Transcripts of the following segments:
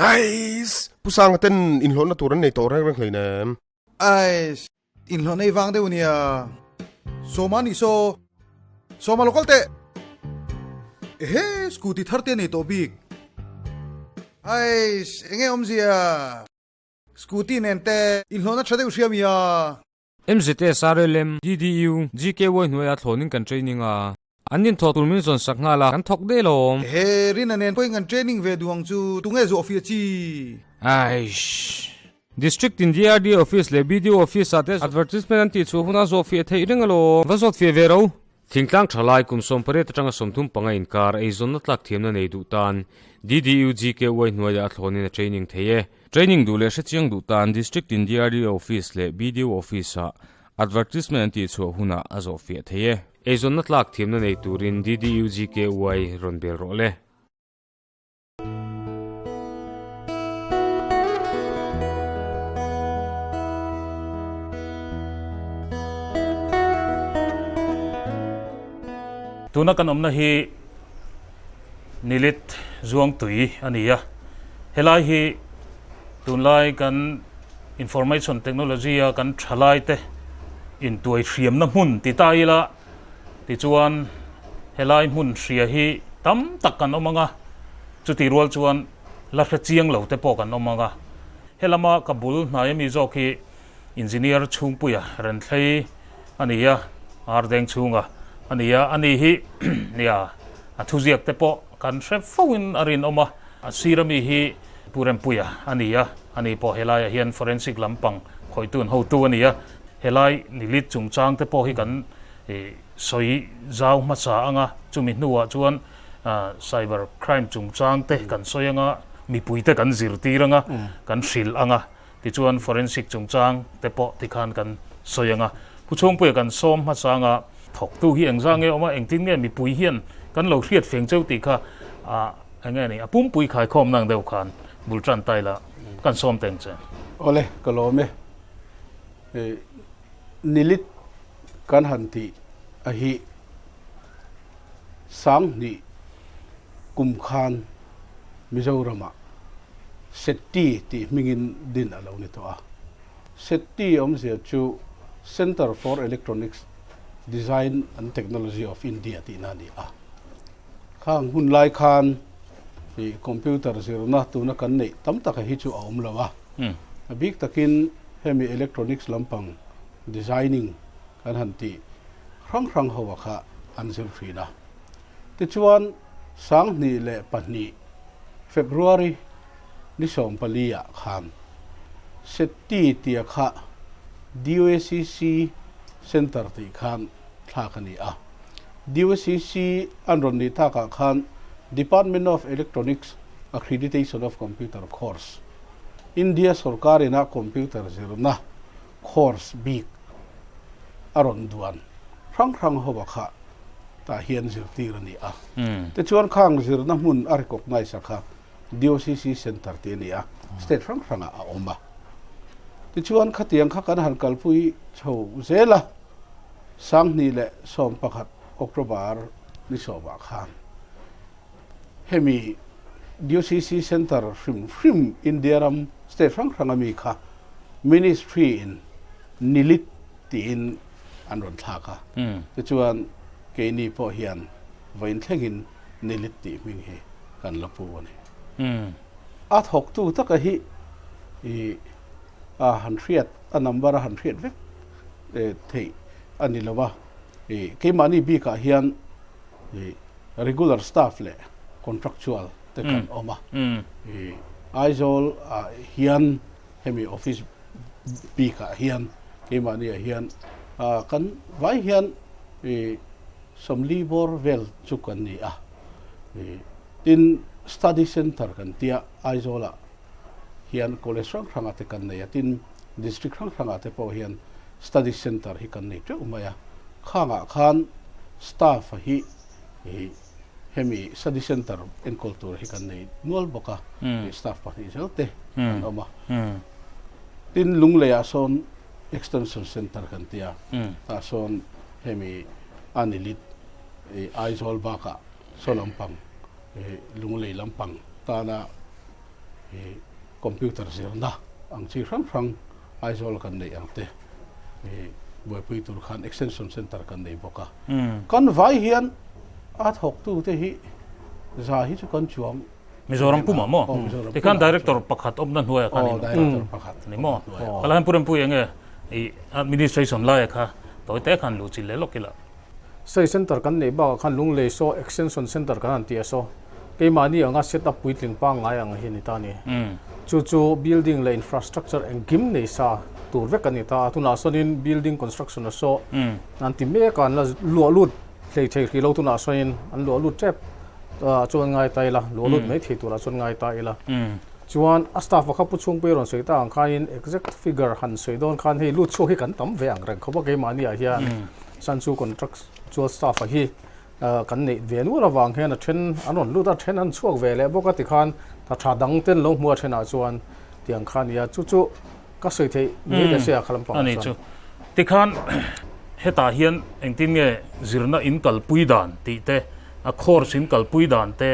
Ais! Pu Sanga ten inhlawhna tur an nei tawh reng reng hleinem. Ais! Inhlawh nei vang deuh nia. Sawma nih saw. Sawma lo kal teh. Ehe, scooty thar te a nei tawh bik. Ais! Enge awmzia? Scooty nen te inhlawhna tha deuh hria mi a? MZSRLM, DDU, GKY hnuaiah thlawnin kan training a. An inthawh tur min zawn sak nghal a, kan thawk daih lo. Ehe, Rina nen pawhin kan training ve duh ang chu, tunge zawh fiah chi? Aish. District in DRD office leh BDO office ah te advertisement an tih chhuah hunah zawh fiah theih reng alawm. Va zawt fiah ve ro. Thingtlang thalai kum 18 atanga 35 inkar eizawnna tlak thiamna nei duh tan DDUGKY hnuaiah a thlawnin a training thei e. Training duh leh hrechiang duh tan District in DRDO Office leh BDO Office-ah advertisement an tihchhuah hunah a zawh fiah thei e. Eizawnna tlak thiamna nei turin DDUGKY rawn bel rawh le. Tuna kan awmna hi Nilit Zuangtui a ni a, helai hi tunlai kan information technology a kan thalai te intuai hriamna hmun ti ta ila tichuan helai hmun hria hi tam tak kan awm ang a, chutih rual chuan la hre chiang lo te pawh kan awm ang a. Helama ka bul hnai ami zawk hi Engineer chhungpuia Renthlei a ni a, Ardeng chhunga a ni a, ani hi nia a thuziak te pawh kan hre fo in a rinawm a, a sir ami hi Pu Rempuia a ni a, ani pawh helaiah hian forensic lampang khawihtu an hotu a ni a, helai nilit chungchang te pawh hi kan sawi zau hmasa ang a, chumi hnuah chuan cyber crime chungchang te kan sawi ang a, mipui te kan zirtir ang a, kan hrilh ang a. Tichuan forensic chungchang te pawh tikhan kan sawi ang a, Pu Chhungpuia kan sawm hmasa ang a, thawktu hi engzah nge awm a, engtin nge mipui hian kan lo hriat feng cheu tih kha ah eng nge ni, a pumpui khaikhawmna ang deuh khan bul tan ta ila kan sawm teng che. Awle, ka lawm e. Nilit kan han tih a hi 2000 kum khan Mizoramah Setti tih hmingin din a lo ni tawh a. Setti awmzia chu Centre for Electronics Design and Technology of India tihna a ni a. Khang hun lai khan ih computer zirna tuna kan neih tam taka hi chu a awm lo a. A bik takin hemi electronics lampang designing kan han tih hrang hrang ho a kha an zir thin a. Tichuan, 2002 February ni 14 ah khan Setti tia kha DUACC Centre tih khan thlak a ni a. DUACC an rawn nih takah khan Department of Electronics Accreditation of Computer Course, India sorkar ina computer zirna course bik a rawn duan hrang hrang ho a kha tah hian zirtir a ni a. Tichuan khang zirna hmun a recognize a kha DOCC Centre tih a ni a, state hrang hrangah a awm a. Tichuan khatiang kha kan han kalpui chho zel a, 2011 October ni sawmah khan hemi DOCC Centre hrim hrim India ram state hrang hranga mi kha Ministry in nilit tiin an rawn thlak a. Tichuan keini pawh hian vawiin thlengin nilit tih hming hi kan la pu a ni. A thawktu taka hi i a han hriat, a number a han hriat vek theih a ni lo a. I keimahni bikah hian i regular staff leh contractual te kan awm a. I Aizawl ah hian hemi office bikah hian keimahni ah hian kan vai hian i 40 bawr vel chu kan ni a. I tin study centre kan tia Aizawl ah hian college hrang hrang ah te kan nei a, tin district hrang hrang ah te pawh hian study centre hi kan nei teuh mai a. Khangah khan staff hi i hemi study centre enkawl tur hi kan nei nual bawk a, staff pahnih zel te an awm a. Tin Lungleiah sawn extension centre kan ti a, tah sawn hemi a nilit i Aizawl bakah saw lampang i Lunglei lampang tana. Computer zirna ang chi hrang hrang Aizawl kan neih ang te buaipui tur khan Extension Centre kan nei bawk a. Kan vai hian a thawktu te hi za hi chu kan chuang. Mizoram pumah maw? Tikhan Director pakhat awmna hnuaiah khan in Director pakhat ni maw? Kalahan Purempui enge i administration laia kha tawi te khan luh chilh leh lawk ila. Sei Centre kan neih bakah khan Lunglei saw Extension Centre kan han ti a saw keimahni anga set up puitling pangngai ang hi a ni ta a ni. Chu chu building leh infrastructure engkim nei sa tur vek a ni ta a, tunah sawnin building construction a saw an ti mek a, an la luah lut hlei thei hrih lo tunah sawnin an luah lut tep chuan ngai ta ila, luah lut mai thei turah chuan ngai ta ila. Chuan a staff a kha pu chhungpui rawn sawi ta ang khanin exact figure han sawi dawn khan hei lut chhuak hi kan tam ve ang reng khawp a keimahni ah hian. Chuan chu contractual staff a hi kan neih ve nual avang hian a then an rawn lut a, a then an chhuak ve leh bawk a tikhan tha tha dang ten lo hmu a thenah chuan tiang kha a ni a, chu chu ka sawi theih ngei ta sia kha lampangah chuan. Chu tikhan hetah hian engtin nge zirna in kalpui dan tih te, a course in kalpui dan te,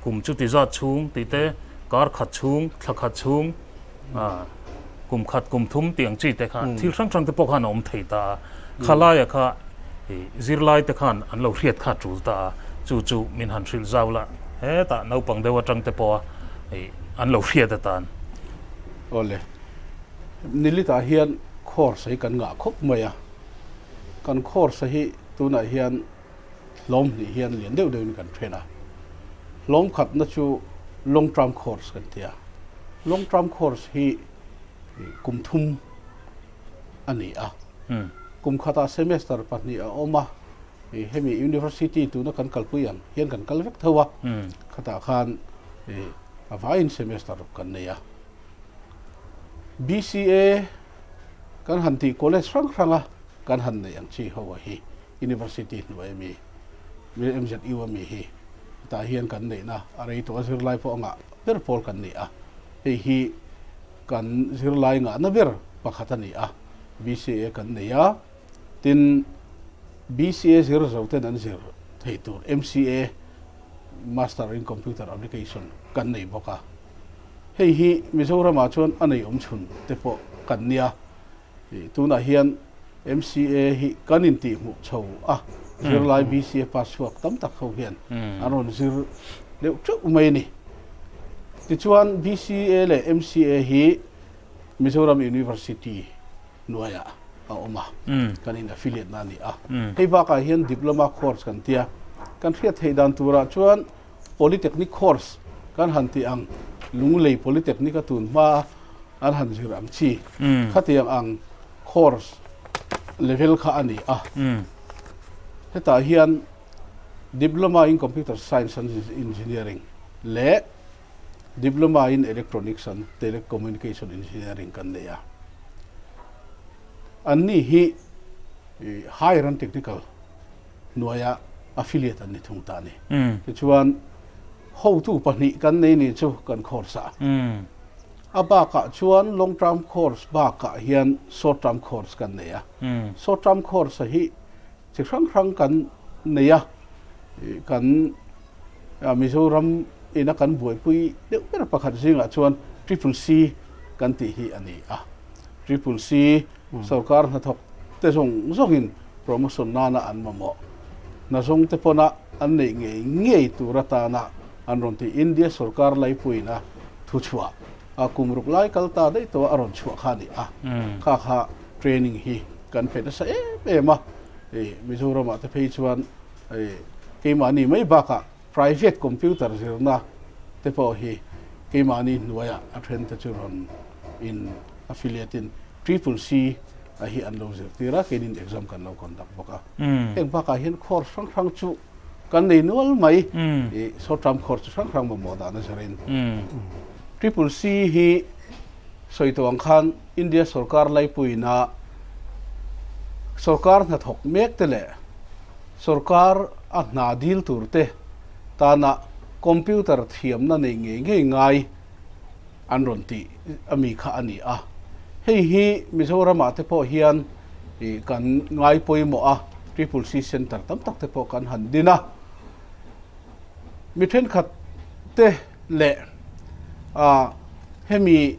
kum chuti zat chhung tih te, kar khat chhung, thla khat chhung, kum khat kum thum tih ang chi te kha thil hrang hrang te pawh khan a awm thei ta a, khalai a kha zirlai te khan an lo hriat kha a tul ta a, chu chu min han hrilh zau la hetah naupang deuh atang te pawh a an lo hriat atan. Awle, Nilitah hian course hi kan ngah khawp mai a, kan course hi tunah hian hlawm hnih hian lian deuh deuhin kan then a, hlawm khatna chu long term course kan ti a, long term course hi kum thum a ni a, kum khatah semester pahnih a awm a, hemi university tuna kan kalpui ang hian kan kal vek tho a, khatah khan a vaiin semester kan nei a, BCA kan han tih college hrang hranga kan han neih ang chi ho a hi. University hnuai ami MZU ami hi tah hian kan neihna a rei tawh a, zirlai pawh a ngah ber pawl kan ni a, hei hi kan zirlai ngahna ber pakhat a ni a, BCA kan nei a, tin BCA zir zo ten an zir thei tur MCA Master in Computer Application kan nei bawk a, hei hi Mizoramah chuan a nei awm chhun te pawh kan nia. Tunah hian MCA hi kan intihhmuh chho a, zirlai BCA pass chhuak tam tak ho hian an rawn zir deuh teuh mai a ni. Tichuan BCA leh MCA hi Mizoram University hnuaiah a awm a, kan in affiliate na a ni a. Hei bakah hian Diploma course kan tia, kan hriat theih dan turah chuan Polytechnic course kan han tih ang, Lunglei Polytechnic a tun hma an han zir ang chi khatiang ang course level kha a ni a. Hetah hian Diploma in Computer Science and Engineering leh Diploma in Electronics and Telecommunication Engineering kan nei a. Anni hi Higher and Technical hnuaia affiliate an ni thung ta a ni. Tichuan, hotu pahnih kan nei ni chu kan course a. A bakah chuan long term course bakah hian short term course kan nei a. Short term course hi chi hrang hrang kan nei a. Kan Mizoram ina kan buaipui deuh ber pakhat zingah chuan Triple C kan tih hi a ni a. Triple C Sorkar hnathawk te zawng zawngin promotion nana an mamawh hna zawng te pawna an neih ngei ngei tur atana an rawn tih India sorkar laipuiina thuchhuah a kum ruk lai kal ta daih tawh a rawn chhuah kha a ni a, kha kha training hi kan pe nasa em em a, Mizoramah te phei chuan keimahni mai bakah private computer zirna te pawh hi keimahni hnuaiah a then te chu rawn in affiliate in Triple C a hi an lo zirtir a, keinin exam kan lo conduct bawk a. Heng bakah hian course hrang hrang chu kan nei nual mai, i short term course chi hrang hrang mamawh dan a zirin. Triple C hi sawi tawh ang khan India sorkar laipuina sorkar hnathawk mek te leh sorkar a hna dil tur te tana computer thiamna nei ngei ngei ngai an rawn tih a mi kha a ni a. Hei hi Mizoramah te pawh hian kan ngai pawimawh a, Triple C Centre tam tak te pawh kan han din a. Mi thenkhat te leh A hemi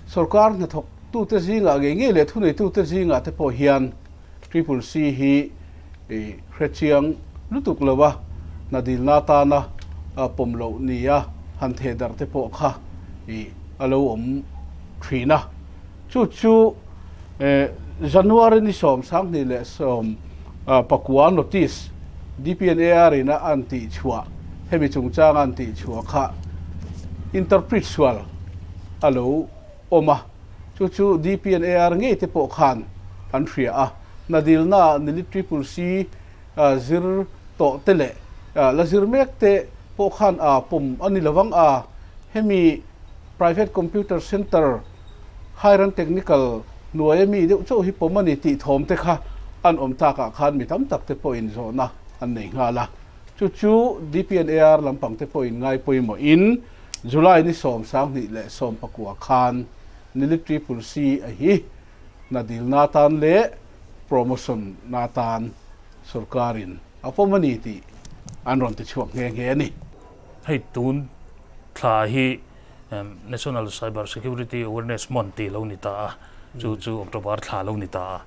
sorkar hnathawk tute zingah ngei ngei leh thuneitute zingah te pawh hian Triple C hi hrechiang lutuk lo a, hna dilna atana pawm loh nia han theh darh te pawh kha a lo awm thin a. Chu chu January ni 29 notice DPNAR in a an tih chhuah, hemi chungchanga an tih chhuah kha interpret sual a lo awm a, chu chu DPNAR ngei te pawh khan an hria a, hna dilnaah Nili Triple C zir tawh te leh la zir mek te pawh khan a pawm a ni lovang a, hemi Private Computer Centre Higher and Technical hnuaia mi deuh chauh hi pawm a ni tih thawm te kha an awm takah khan mi tam tak te pawhin zawhna an nei nghal a. Chu chu DPNAR lampang te pawhin ngai pawimawhin July ni 29 khan Nili Triple C a hi hna dilna atan leh promotion na atan sorkarin a pawm a ni tih an rawn ti chhuak nghe nghe a ni. Hei tun thla hi National Cyber Security Awareness Month tih lo ni ta a, chu chu October thla lo ni ta a.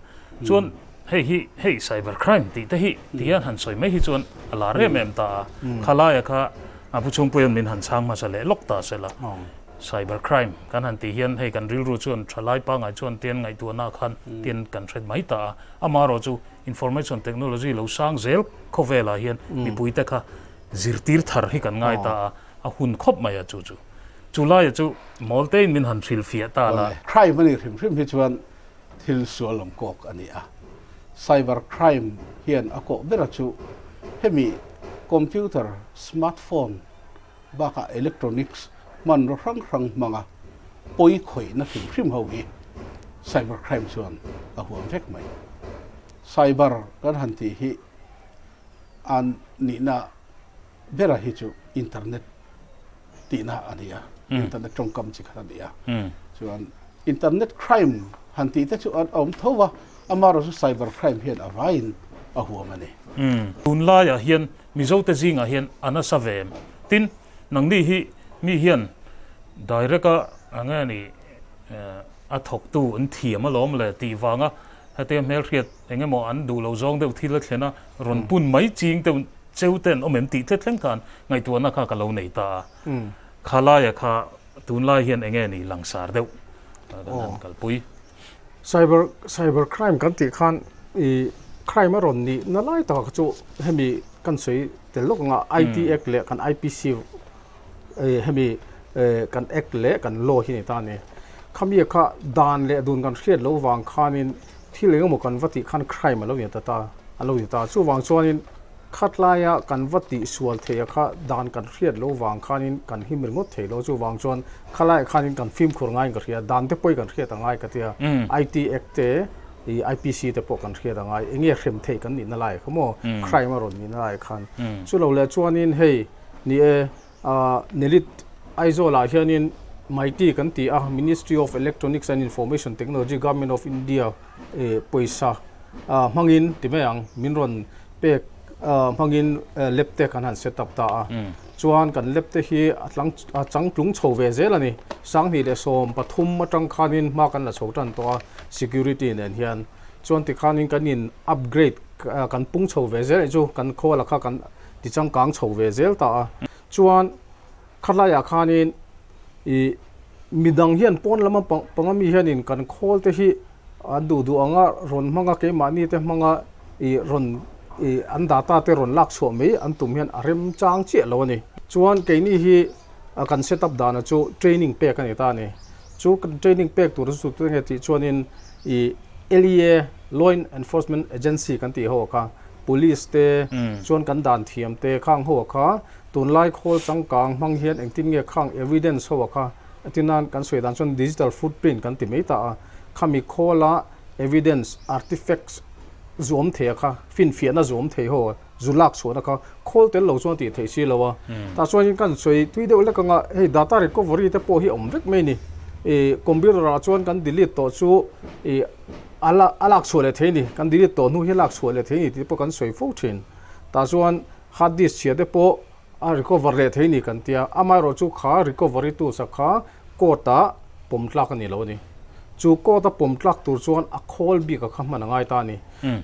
Chuan hei hi hei cyber crime tih te hi ti hian han sawi mai hi chuan a lar em em ta a. Khalaia kha a pu chhungpuia'n min han chhang hmasa leh lawk ta sela. Cyber crime kan han tih hian hei kan rilru chuan thalai pangngai chuan tian ngaihtuahna khan tian kan hre mai ta a. Amaherawhchu information technology lo sang zel khawvelah hian mipuite kha Zirtir thar hi kan ngai ta a, a hun khawp mai a chu chu. Chu laia chu mawl tein min han hrilhfiah ta la. Crime a nih hrim hrim hi chuan thil sual lam kawk a ni a. Cyber crime hian a kawh bera chu hemi computer, smartphone bakah electronics hmanraw hrang hrang hmanga pawi khawihna hrim hrim ho hi cyber crime chuan a huam vek mai. Cyber kan han tih hi A nihna bera hi chu internet tihna a ni a, internet tawngkam chi khat a ni a. Chuan internet crime han tih te chu a awm tho va, amaherawhchu cyber crime hian a vaiin a huam a ni. Tunlaiah hian Mizote zingah hian a nasa ve em? Tin, nangni hi mi hian direct a enge ni a thawktu an thiam alawm le tih vanga Hetia hmelhriat eng emaw an duh lo zawng deuh thil a thlen a, rawn pun mai ching deuh cheu te an awm em tih tlet thleng khan ngaihtuahna kha ka lo nei ta a. Kha laia kha tunlai hian eng nge ni langsar deuh kan han kalpui. Cyber cyber crime kan tih khan i crime a rawn nih na lai takah kha chu hemi kan sawi tel lawk anga IT Act leh kan IPC hemi kan act leh kan law hi a ni ta a ni. Khami kha dan leh dun kan hriat loh vang khanin thil eng emaw kan va tih khan crime a lo in ta ta a lo in ta. Chuvang chuanin khatlaia kan va tih sual theih a kha dan kan hriat loh vang khanin kan him ringawt thei lo. Chuvang chuan khalaiah khanin kan fimkhur ngaiin ka hria, dan te pawh hi kan hriat a ngai ka tia. IT Act te ih IPC te pawh kan hriat a ngai. Enge hrem theih kan nihna laiah kha maw crime a rawn nihna laiah khan. Chulo leh chuanin hei Ni e, Nelit Aizawl-ah hianin MeitY kan ti a, Ministry of Electronics and Information Technology, Government of India pawisa hmangin ti mai ang, min rawn pek hmangin lab te kan han set up ta a. Chuan kan lab te hi a tlang a changtlung chho ve zel a ni. 2013 atang khanin hma kan la chho tan tawh a, security nen hian. Chuan tikhanin kan in upgrade kan pung chho ve zel a nih chu, kan khuala kha kan ti changkang chho ve zel ta a. Chuan khatlaiah khanin ih midang hian pawn lama panga mi hianin kan khawl te hi an duh duh anga rawn hmanga keimahni te hmanga ih rawn ih an data te rawn lak chhuah mai an tum hian a rem chang chiah lo a ni. Chuan keini hi kan set up dana chu training pek a ni ta a ni. Chu training pek tur chu chu nge tih chuanin ih LEA, Law Enforcement Agency kan tih ho kha Police te chuan kan dan thiam te khang ho kha tunlai khawl changkang hmang hian engtin nge khang evidence ho kha atinan kan sawi dan chuan digital footprint kan ti mai ta a, khami khawla evidence artifacts zuam thei a kha finfiahna zuam thei ho zu lak chhuahna kha khawl tel lo chuan tih theih si lo a, tah chuan kan sawi tui deuh lek anga hei data recovery te pawh hi a awm vek mai a ni, ih computer ah chuan kan delete tawh chu ih. A a lak chhuah leh thei a ni. Kan delete tawh hnu hi a lak chhuah leh thei a ni tih pawh kan sawi fo thin. Tah chuan hard disk chhia te pawh a recover leh thei ni kan tia, amaherawhchu kha recovery tools a kha court ah pawm tlak a ni lo a ni. Chu court a pawm tlak tur chuan a khawl bik a kha hman a ngai ta a ni.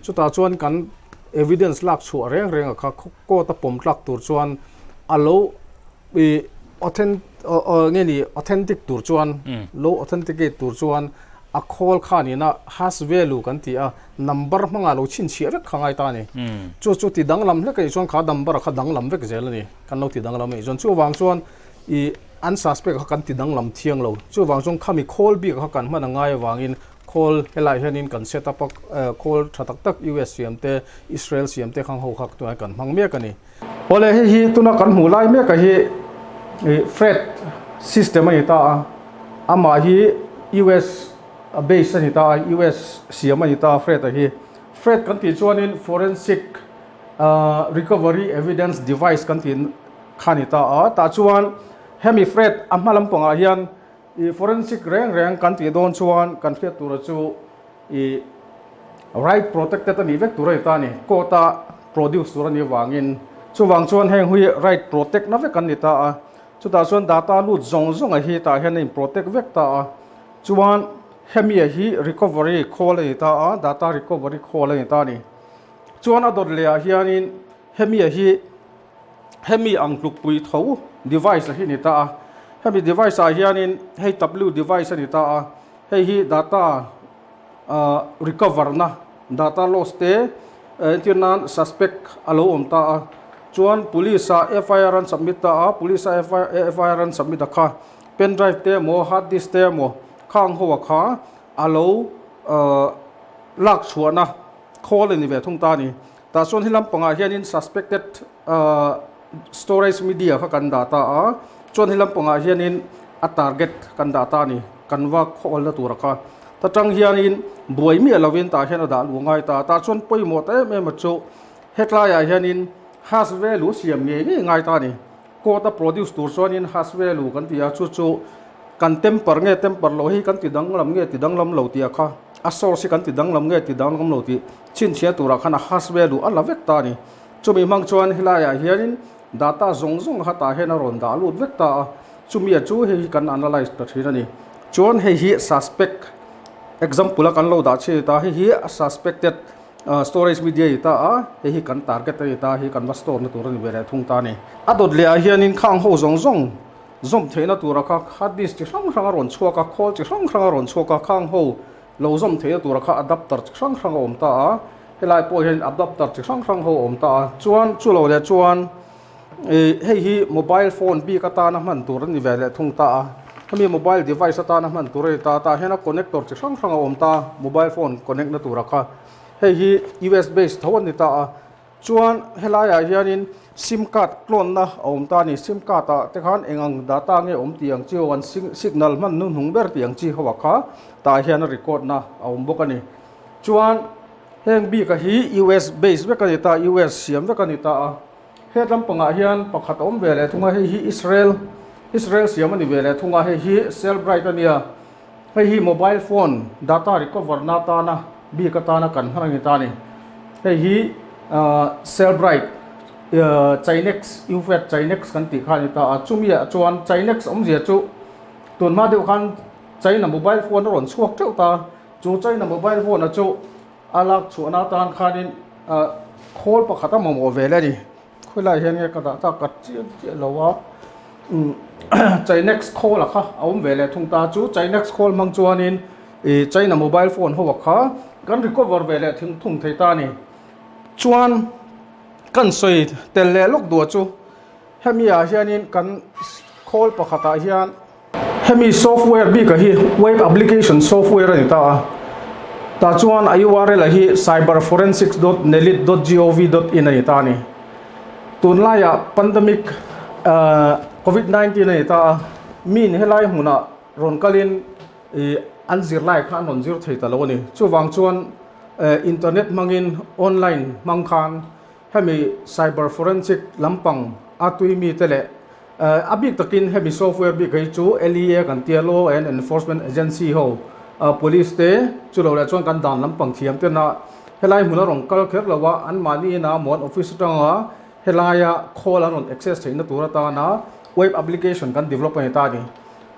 Chutah chuan kan evidence lak chhuah reng reng a kha court a pawm tlak tur chuan a lo i nge ni authentic tur chuan lo authenticate tur chuan a khawl kha nina hash value kan ti a number hmangah lo chhinchhiah vek kha ngai ta a ni. Chu chu ti danglam hlek a nih chuan kha number kha danglam vek zel a ni kan lo ti danglam a nih chuan chuvang chuan i an suspect kha kan ti danglam thiang lo chuvang chuan khami khawl bik kha kan hman a ngai avangin khawl helaiah hianin kan set up a khawl tha tak tak US siam te Israel siam te khang ho kha tunah kan hmang mek a ni. Awle hei hi tuna kan hmuh lai mek a hi ih freight system a ni ta a, amah hi US base a ni ta a, US siam a ni ta a freight a hi. Freight kan tih chuanin forensic recovery evidence device kan tih kha a ni ta a, tah chuan hemi freight a hma lampangah hian ih forensic reng reng kan tih dawn chuan kan hriat tura chu I right protected a nih vek tur a ni ta a ni, court a produce tur a nih avangin. Chuvang chuan heng hui right protect na vek an ni ta a, chutah chuan data lut zawng zawng a hi tah hian a in protect vek ta a, chuan hemi a hi recovery khawl a ni ta a, data recovery khawl a ni ta a ni. Chuan a dawt leh ah hianin hemi a hi hemi ang tlukpui tho device a hi ni ta a, hemi device ah hianin hei W device a ni ta a, Hei hi data recover na, data loss te entir nan suspect a lo awm ta a, chuan police ah FIR an submit ta a, police a FIR an submit a kha pen drive te emaw hard disk te emaw khang ho a kha a lo lak chhuahna khawl a ni ve thung ta a ni. Tah chuan he lampangah hianin suspected storage media kha kan dah ta a, chuan he lampangah hianin a target kan dah ta a ni, kan va khawlna tura kha. Ta tang hianin buai miah lovin tah hian a dah luh ngai ta a, tah chuan pawimawh ta em em a chu hetlaiah hianin hash value siam ngei ngei ngai ta a ni. Court a produce tur chuanin hash value kan ti a, chu chu kan temper nge temper loh hi kan ti danglam nge ti danglam lo tih a kha, a source hi kan ti danglam nge ti danglam lo tih chhinchhiah turah khan a hash value a la vek ta a ni. Chumi hmang chuan helaiah hianin data zawng zawng kha tah hian a rawn dah lut vek ta a, chumi a chu hei hi kan analyse ta thin a ni. Chuan hei hi suspect example a kan lo dah chhin ta, hei hi a suspected storage media i ta a, hei hi kan target a ni ta, hei kan va store na tur a ni ve leh thung ta a ni. A dawt leh ah hianin khang ho zawng zawng zawm theihna tura kha hard disk chi hrang hrang a rawn chhuak a, khawl chi hrang hrang a rawn chhuak a, khang ho lo zawm theihna tura kha adapter chi hrang hrang a awm ta a, helai pawh hian adapter chi hrang hrang ho a awm ta a, chuan chu lo leh chuan ih hei hi mobile phone bik atana hman tur a ni ve leh thung ta a, hemi mobile device atana hman tur a ni ta a, tah hian a connector chi hrang hrang a awm ta a, mobile phone connect na tura kha hei hi U_S base tho a ni ta a. Chuan helaiah hianin sim card tlawnna a awm ta a ni. Sim card ah te khan eng ang data nge awm tih ang chi ho an signal hman hnuhnung ber tih ang chi ho ah kha tah hian a record na a awm bawk a ni. Chuan heng bik a hi US base vek a ni ta, US siam vek a ni ta a. He lampangah hian pakhat a awm ve leh thung a, hei hi Israel Israel siam a ni ve leh thung a, hei hi Cellbrite a nia. Hei hi mobile phone data recover na atana bik atana kan hman a ni ta a ni. Hei hi Cellbrite Chinex Ufet Chinex kan tih kha a ni ta a. Chumi ah chuan Chinex awmzia chu tun hma deuh khan China mobile phone a rawn chhuak teuh ta. Chu China mobile phone a chu a lak chhuahna atan khanin khawl pakhat a mamawh ve le a ni. Khawilai hian nge ka dah tak ka chiang chiah lo a Chinex khawl a kha a awm ve leh thung ta chu Chinex khawl hmang chuanin ih China mobile phone ho a kha kan recover ve leh thing thung thei ta a ni chuan kan sawi tel leh lawk duah chu hemi ah hianin kan khawl pakhat ah hian Hemi software bik a hi web application software a ni ta a, tah chuan a url a hi cyberforensics dot nelit dot gov dot in a ni ta a ni. Tunlaiah pandemic covid 19 a ni ta a, min helai hmunah rawn kalin ih an zirlai kha an rawn zir thei ta lo a ni. Chuvang chuan internet hmangin online hmang khan hemi cyber forensic lampang a tui mite leh a bik takin hemi software bik hi chu LEA kan tia Law and Enforcement Agency ho police te chu lo leh chuan kan dan lampang thiam ten a helai hmun a rawn kal kher lo a anmahni ina muan office atanga helaia khawl an rawn access theihna tur atana web application kan develop a ni ta a ni.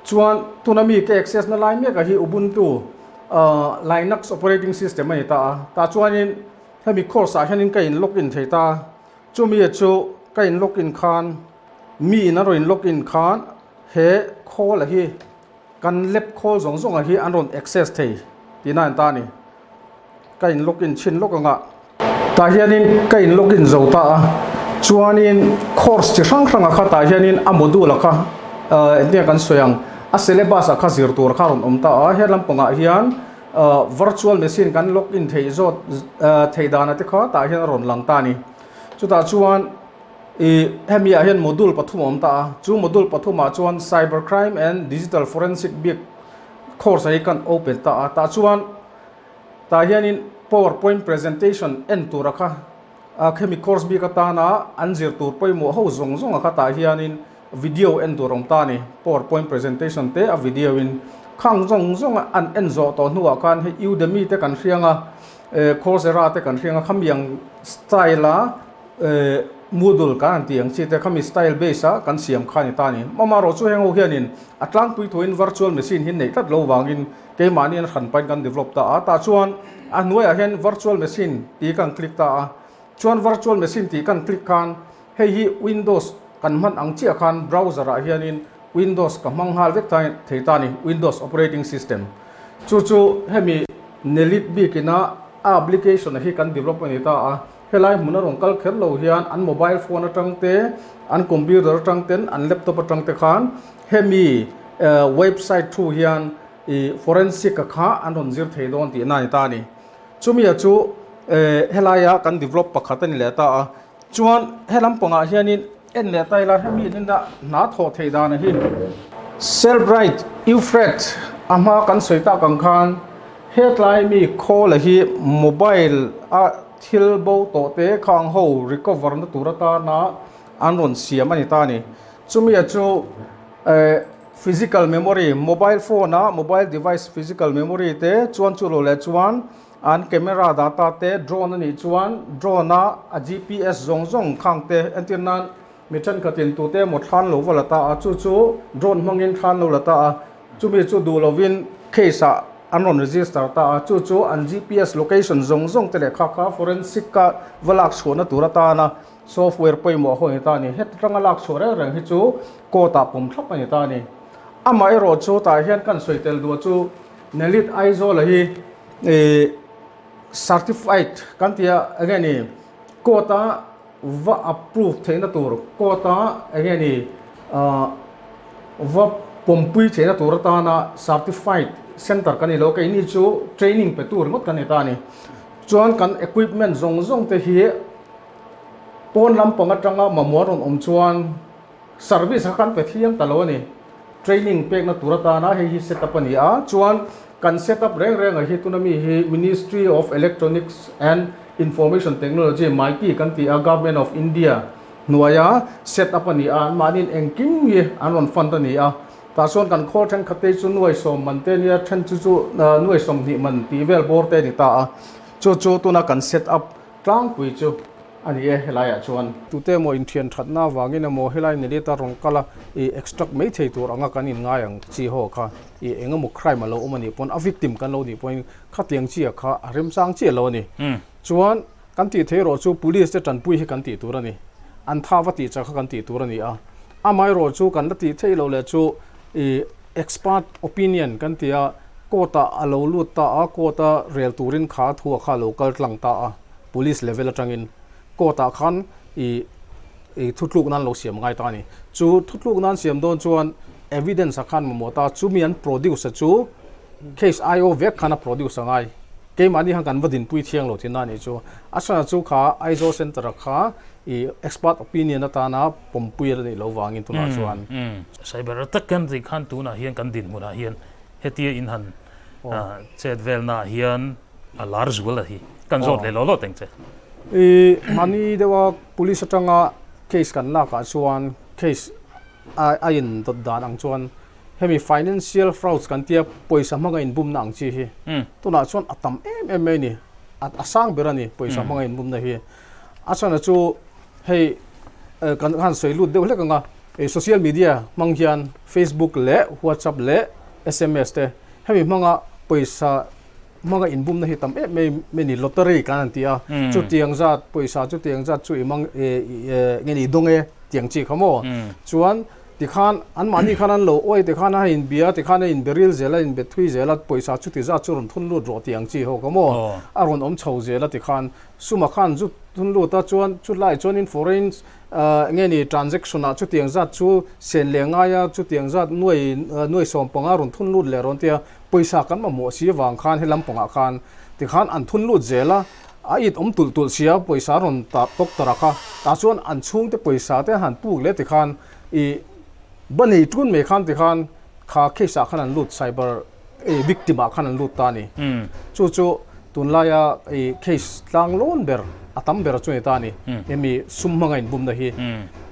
Chuan tuna mi ka access na lai mek ah hi Ubuntu Linux operating system a ni ta a, tah chuanin hemi course ah hianin ka in log in thei ta, chumi chu ka in log in khan mi in an rawn in log in khan he khawl a hi kan lab khawl zawng zawng ah hi an rawn access thei tihna a ni ta a ni. Ka in log in chhin lawk anga. Tah hianin ka in log in zo ta a, chuanin course chi hrang hrang ah kha tah hianin a module ah kha engtinge kan sawi ang, a syllabus ah kha zir tur kha a rawn awm ta a, he lampangah hian virtual machine kan log in theih zawt theih dan ah te kha tah hian a rawn lang ta a ni. Chutah chuan ih hemi ah hian module pathum a awm ta a, chu module pathum ah chuan cyber crime and digital forensic bik course ah hi kan open ta a, tah chuan Tah hianin powerpoint presentation en tura kha khemi course bik atana an zir tur pawimawh ho zawng zawng a kha tah hianin video en tur a awm ta a ni. Powerpoint presentation te a video in khang zawng zawng a an en zawh tawh hnuah khan hei Udemy te kan hriang a, Coursera te kan hriang a, khami ang style a Moodle kan han tih ang chi te khami style base a kan siam kha a ni ta a ni. Amaherawhchu heng ho hianin a tlangpui thuin virtual machine hi neih tlat lo vangin Keimahni an hran pain kan develop ta a, tah chuan a hnuaiah hian virtual machine tih kan click ta a, chuan virtual machine tih kan click khan hei hi windows kan hman ang chiah khan browser ah hianin windows ka hmang nghal vek thei ta a ni, windows operating system chu chu hemi Nelit bikina a application hi kan develop a ni ta a, helai hmun a rawn kal kher lo hian an mobile phone atang te, an computer atang ten, an laptop atang te khan hemi website thu hian I forensic a kha an rawn zir thei dawn tihna a ni ta a ni. Chumi a chu helaia kan develop pakhat a ni leh ta a. Chuan he lampangah hianin en leh ta ila hemi nena hna thawh theih dan a hi. Cellbrite Euphrates a hma kan sawi tak ang khan hetlai mi khawl a hi mobile a thil bo tawh te khang ho recover na tur atana an rawn siam a ni ta a ni. Chumi a chu Physical memory, Mobile phone a mobile device physical memory te chuan chu lo leh chuan an camera data te drone a nih chuan drone a a GPS zawng zawng khang te entir nan mi thenkhatin tute emaw thlan lo va la ta a chu chu drone hmangin thlan lo la ta a chumi chu duh lovin case ah an rawn register ta a chu chu an GPS location zawng zawng te leh kha kha forensic a va lak chhuahna tur atana Software pawimawh ho a ni ta a ni. Heti tanga lak chhuah reng reng hi chu court ah pawm thlap a ni ta a ni. Amaherawh chu tah hian kan sawi tel duh chu Nelit Aizawl hi ih certified kan tih a enge ni court a va approve theihna tur court a enge ni ah va pawmpui theihna tur atana certified center kan ni lo keini chu training pe tur ringawt kan ni ta a ni. Chuan kan equipment zawng zawng te hi Pawn lampang atanga mamawh rawn awm chuan service kha kan pe thiang ta lo a ni. Training pekna tur atana hei hi set up a ni a, chuan kan set up reng reng ah hi tuna mi hi Ministry of Electronics and Information Technology, MeitY kan ti a, Government of India hnuaia set up a ni a, anmahniin engkim hi an rawn fund a ni a. Tah chuan kan khawl thenkhat te hi chu nuai sawm man te a nia, then chu chu nuai 20 man tih vel bawr te a ni ta a, chu chu tuna kan set up Tlangpui chu a ni e helaiah chuan. Tute emaw inthian thatna avangin emaw helai Nelita rawn kal a i extract mai thei tur anga kan inngai ang chi ho kha i eng emaw crime a lo awm a nih pawn a victim kan lo nih pawhin khatiang chi ah kha a remchang chiah lo a ni. Chuan kan tih theih erawh chu police te tanpui hi kan tih tur a ni. An tha va tih chak kha kan tih tur a ni a. Amaherawh chu kan la tih theih loh leh chu i expert opinion kan ti a, court ah a lo lut ta a, court a rel turin kha thu ah kha a lo kal tlang ta a, police level atangin court ah khan i i thutluk nan lo siam ngai ta a ni. Chu thutluk nan siam dawn chuan evidence ah khan mamawh ta, chumi an produce a chu case IO vek khan a produce a ngai. Keimahni khan kan va dinpui thiang lo thin a nih chu. A chhan chu kha Aizawl Centre ah kha i expert opinion atana pawmpui a nih loh vangin tunah chuan. Cyber attack kan tih khan tunah hian kan dinhmunah hian hetia in han chet velnaah hian a lar zual a hi. Kan zawt leh law law teng che. I mahni deuha police atanga case kan lakah chuan case a in dawt dan ang chuan hemi financial frauds kan tia pawisa hmanga inbumna ang chi hi tunah chuan a tam em em mai a ni. A sang ber a ni pawisa hmanga inbumna hi. A chhan chu hei. kan han sawi lut deuh hlek ang a, social media hmang hian Facebook leh WhatsApp leh sms te hemi hmanga pawisa hmanga inbumna hi tam em em a ni, lottery kan han ti a, chutiang zat pawisa chutiang zat chu i mang nge ni dawng e tiang chi kha maw? Chuan tikhan anmahni khan an lo awi tikhan a inbia tikhan a inberil zel a inbe thui zel a pawisa chuti zat chu rawn thun lut rawh tiang chi ho kha maw? A rawn awm chho zel a tikhan suma khan zu thun lut a chuan chulai chuanin foreign nge ni transaction ah chutiang zat chu sen leh ngai a chutiang zat nuai nuai 15 rawn thun lut leh rawn tia Pawisa kan mamawh si avang khan he lampangah khan tikhan an thun lut zel a, a it awm tulh tulh sia pawisa rawn ta tawk ta rak a, tah chuan an chhungte pawisa te han puk leh tikhan i ba nei tun mai khan tikhan kha case ah khan an lut cyber i victim ah khan an lut ta a ni. Chu chu tunlaia i case tlang lawn ber a tam ber chu a ni ta a ni hemi sum hmanga inbumna hi.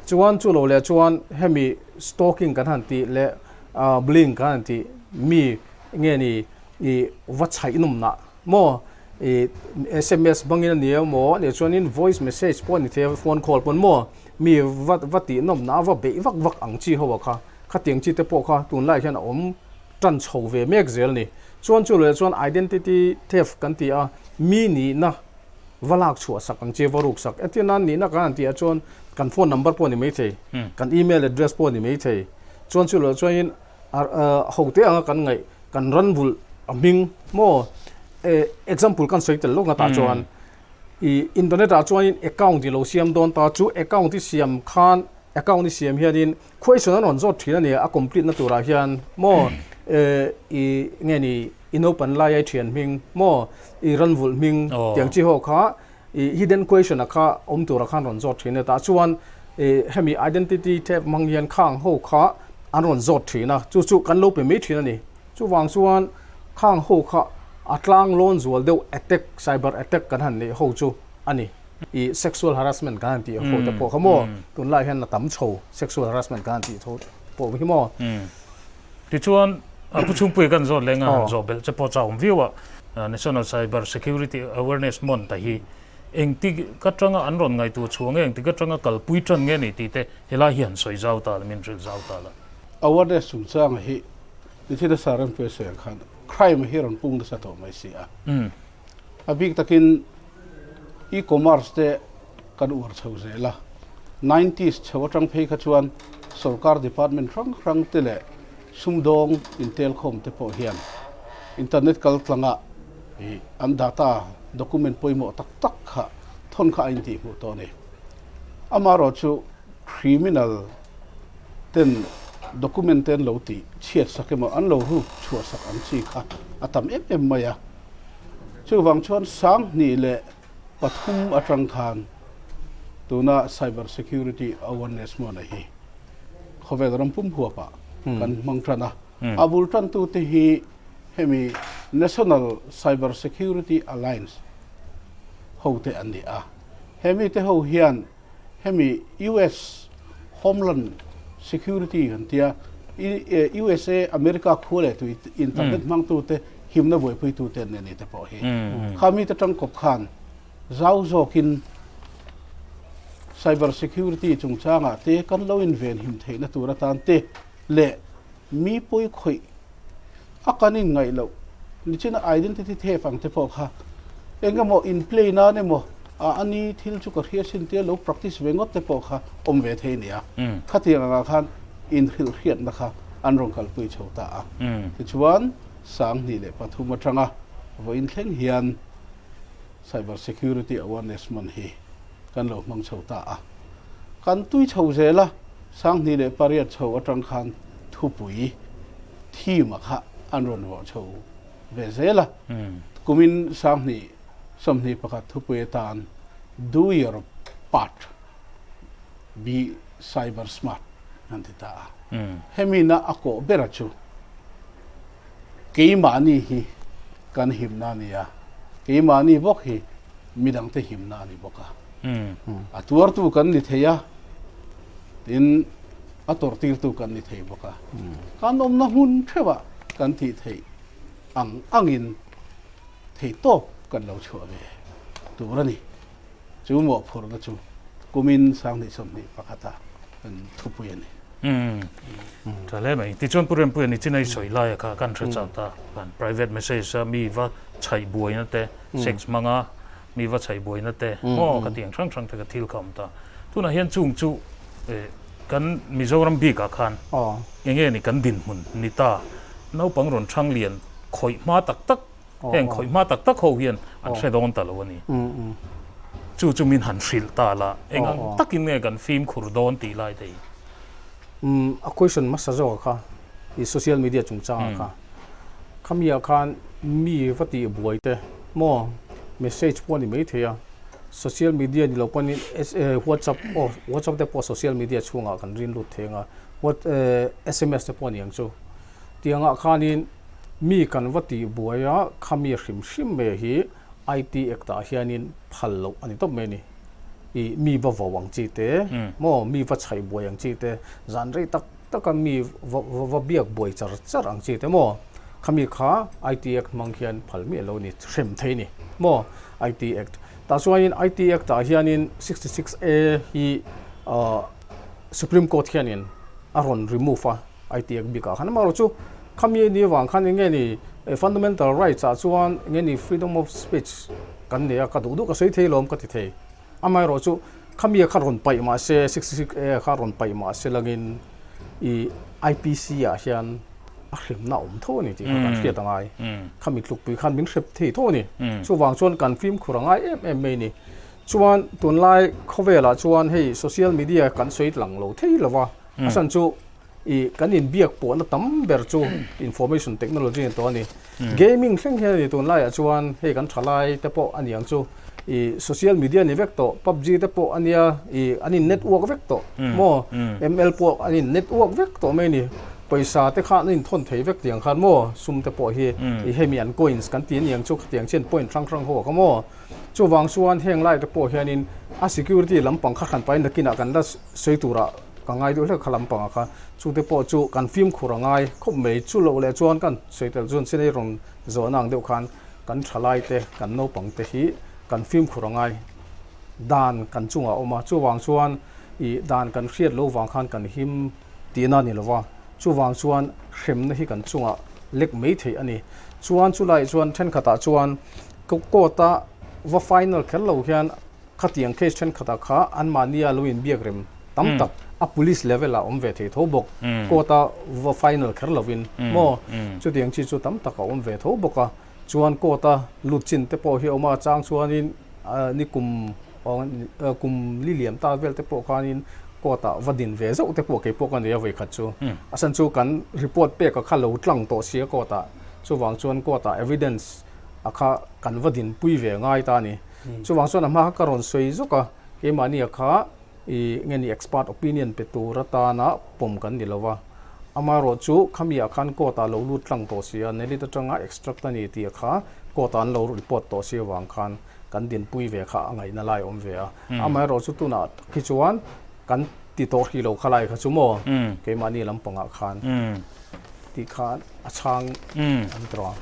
Chuan chu lo leh chuan hemi stalking kan han tih leh Bullying kan han tih mi nge ni i va chhaih nawm nah maw i sms bangin a ni emaw a nih chuanin voice message pawh a ni thei a phone call pawn maw mi va va tih nawm nah va beih vak vak ang chi ho a kha khatiang chi te pawh kha tunlai hian a awm tan chho ve mek zel a ni. Chuan chu leh chuan identity theft kan ti a mi nihna va lak chhuah sak ang chi va ruk sak entir nan nihna kan han tih ah chuan kan phone number pawh a ni maithei kan email address pawh a ni maithei. Chuan chu loh chuanin ho te anga kan ngaih kan ran vulh a hming maw example kan sawi tel lawk na tah chuan i internet ah chuanin account i lo siam dawn ta chu account i siam khan account i siam hianin question an rawn zawt thin a ni a complete na turah hian maw i nge ni i naupan laia i thian hming maw i ran vulh hming tiang chi ho kha I hidden question a kha awm tura khan rawn zawt thin a, tah chuan i hemi identity theft hmang hian khang ho kha an rawn zawt thin a, chu chu kan lo pe mai thin a ni. Chuvang chuan khang ho kha a tlang lawn zual deuh attack, cyber attack kan han neih ho chu a ni. I sexual harassment kan han tih ho te pawh kha maw, tunlai hian a tam chho sexual harassment kan han tih tho pawh hi maw. Tichuan, Pu Chhungpuia kan zawt leh nga han zawh belh che pawh chau awm viau a, National Cyber Security Awareness Month a hi engtik atanga an rawn ngaihtuah chhuah nge, engtik atanga kalpui tan nge ni tih te helai hi han sawi zau ta la, min hrilh zau ta la. Awareness chungchanga hi Nithina Saranpui sawi ang khan crime hi rawn pung nasa tawh mai si a. A bik takin e-commerce te kan uar chho zel a, nineties chho atang phei kha chuan sorkar department hrang hrang te leh sumdawng intelkhawm te pawh hian internet kal tlanga ih an data document pawimawh tak tak kha thawn kha a intihhmuh tawh a ni. Amaherawh chu criminal ten document te an lo tih chhiat sak emaw an lo ruk chhuah sak ang chi kha a tam em em mai a. Chuvang chuan 2003 atang khan tuna Cyber Security Awareness Month hi khawvel ram pum huapah kan hmang tan a. A bul tantute hi hemi National Cyber Security Alliance hote an ni a. Hemi te ho hian hemi US Homeland Security kan tia USA America khua leh tui internet hmangtute himna buaipuitute an ni a ni te pawh hi. Kha mite tangkawp khan zau zawkin cyber security chungchangah te kan lo inven him theihna tur atan te leh mi pawi khawih a kan inngaih loh nichina identity theft ang te pawh kha eng emaw in play nan emaw a ani thil chu ka hria sin tia lo practice ve ngawt te pawh kha awm ve thei a ni a. Khatiang angah khan inhrilhhriatna kha an rawn kalpui chho ta a. Tichuan 2003 atanga vawiin thleng hian cyber security awareness month hi kan lo hmang chho ta a. Kan tui chho zel a, 2008 chho atang khan thupui theme-a kha an rawn vawh chho ve zel a. Kumin 2021 thupui atan Do your part, be cyber smart an ti ta a. Hemi na a kawh bera chu keimahni hi kan himna a ni a, keimahni bawk hi midangte himna a ni bawk a. A tuartu kan ni thei a, tin a tawrhtirtu kan ni thei bawk a. Kan awmna hmun theuhah kan tih theih ang angin thei tawp kan lo chhuah ve tur a ni. Chu mawhphurhna chu. Kumin 2021 a kan thupui a ni. Umm tha hle mai. Tichuan Pu Rempuia ni chinai sawi laia kha kan hre chak ta. Kan private message a mi va chhaih buaina te, sex hmanga mi va chhaih buaina te maw ka tih ang hrang hrang te ka thil kha awm ta. Tunah hian chung chu kan Mizoram bikah khan eng nge ni kan dinhmun ni ta. Naupang rawn thang lian khawih hma tak tak Heng khawih hma tak tak ho hian an hre dawn ta lo a ni. Chu chu min han hrilh ta la, eng ang takin nge kan fimkhur dawn tih lai te hi? Umm, a question hmasa zawk a kha, i social media chungchang a kha. Khami ah khan mi va tih buai te maw message pawh a ni maithei a, social media ni lo pawhin WhatsApp aw WhatsApp te pawh social media chhungah kan rin lut thei ang a, sms te pawh a ni ang chu. Tiangah khanin Mi kan va tih buai a, khami hrim hrim mai hi IT Act ah hianin phal loh a ni tawp mai a ni. I mi va vo ang chi te, maw mi va chhaih buai ang chi te, zan rei tak tak a mi va va biak buai char char ang chi te maw, khami kha IT Act hmang hian phal miah lo a ni, hrem thei a ni maw IT Act. Tah chuanin IT Act ah hianin 66 A hi Supreme Court hianin a rawn remove a. I ti ak bik ah khan amaherawh chu khami ni avang khan eng nge ni fundamental rights ah chuan eng nge ni freedom of speech kan nei a ka duh duh ka sawi thei lawm ka ti thei amaherawh chu khami a kha rawn paih mah se 66 A kha rawn paih mah se langin i IPC ah hian a hrimna a awm tho a ni tih kha kan hriat a ngai khami tlukpui khan min hrep thei tho a ni chuvang chuan kan fimkhur a ngai em em mai a ni chuan tunlai khawvelah chuan hei social media kan sawi lang lo thei lova a chhan chu I kan inbiak pawhna tam ber chu information technology an tawh a ni. Gaming thleng hian a ni tunlaiah chuan hei kan thalai te pawh a ni ang chu i social media ni vek tawh PUBG te pawh a nia i an in network vek tawh maw ML pawh an in network vek tawh mai a ni. Pawisa te kha an inthawn thei vek tiang khan maw sum te pawh hi i hemi an coins kan ti a ni ang chu khatiang chian point hrang hrang ho a kha maw. Chuvang chuan heng lai te pawh hianin a security lampang kha hran pahin nakinah kan la sawi turah ka ngai deuh hlek kha lampangah kha chute pawh chu kan fimkhur a ngai khawp mai. Chu loh leh chuan kan sawi tel chuan chinei rawn zawhna ang deuh khan kan thalai te kan naupang te hi kan fimkhur a ngai dan kan chungah a awm a. Chuvang chuan ih dan kan hriat loh vang khan kan him tihna a ni lo va, chuvang chuan hremna hi kan chungah lek mai theih a ni. Chuan chulaiah chuan thenkhatah chuan court a va final kher lo hian Khatiang case thenkhatah kha anmahnia lo inbiak rem tam tak a police level ah awm ve thei tho bawk. Court a va final kher lovin maw chutiang chi chu tam tak a awm ve tho bawk a. Chuan court a lut chin te pawh hi a awm a, chang chuanin ni kum kum li liam ta vel te pawh khanin court ah va din ve zauh te pawh kei pawh ka nei a vawikhat chu. A chhan chu kan report pek a kha lo tlang tawh sia court ah chuvang chuan court ah evidence a kha kan va dinpui ve ngai ta a ni. Chuvang chuan a hma kha ka rawn sawi zawk a, keimahnia kha i nge ni expert opinion pe tur atana pawm kan ni lo va. Amaherawh chu khamiah khan court ah lo lut tlang tawh si a, Nelit atanga extract a ni tih kha court ah an lo report tawh si avang khan kan dinpui ve kha a ngaihna lai a awm ve a. Amaherawh chu tunah tak hi chuan kan ti tawh hrih lo kha lai kha chu maw keimahni lampangah khan tih khan a chhang an ti rawh.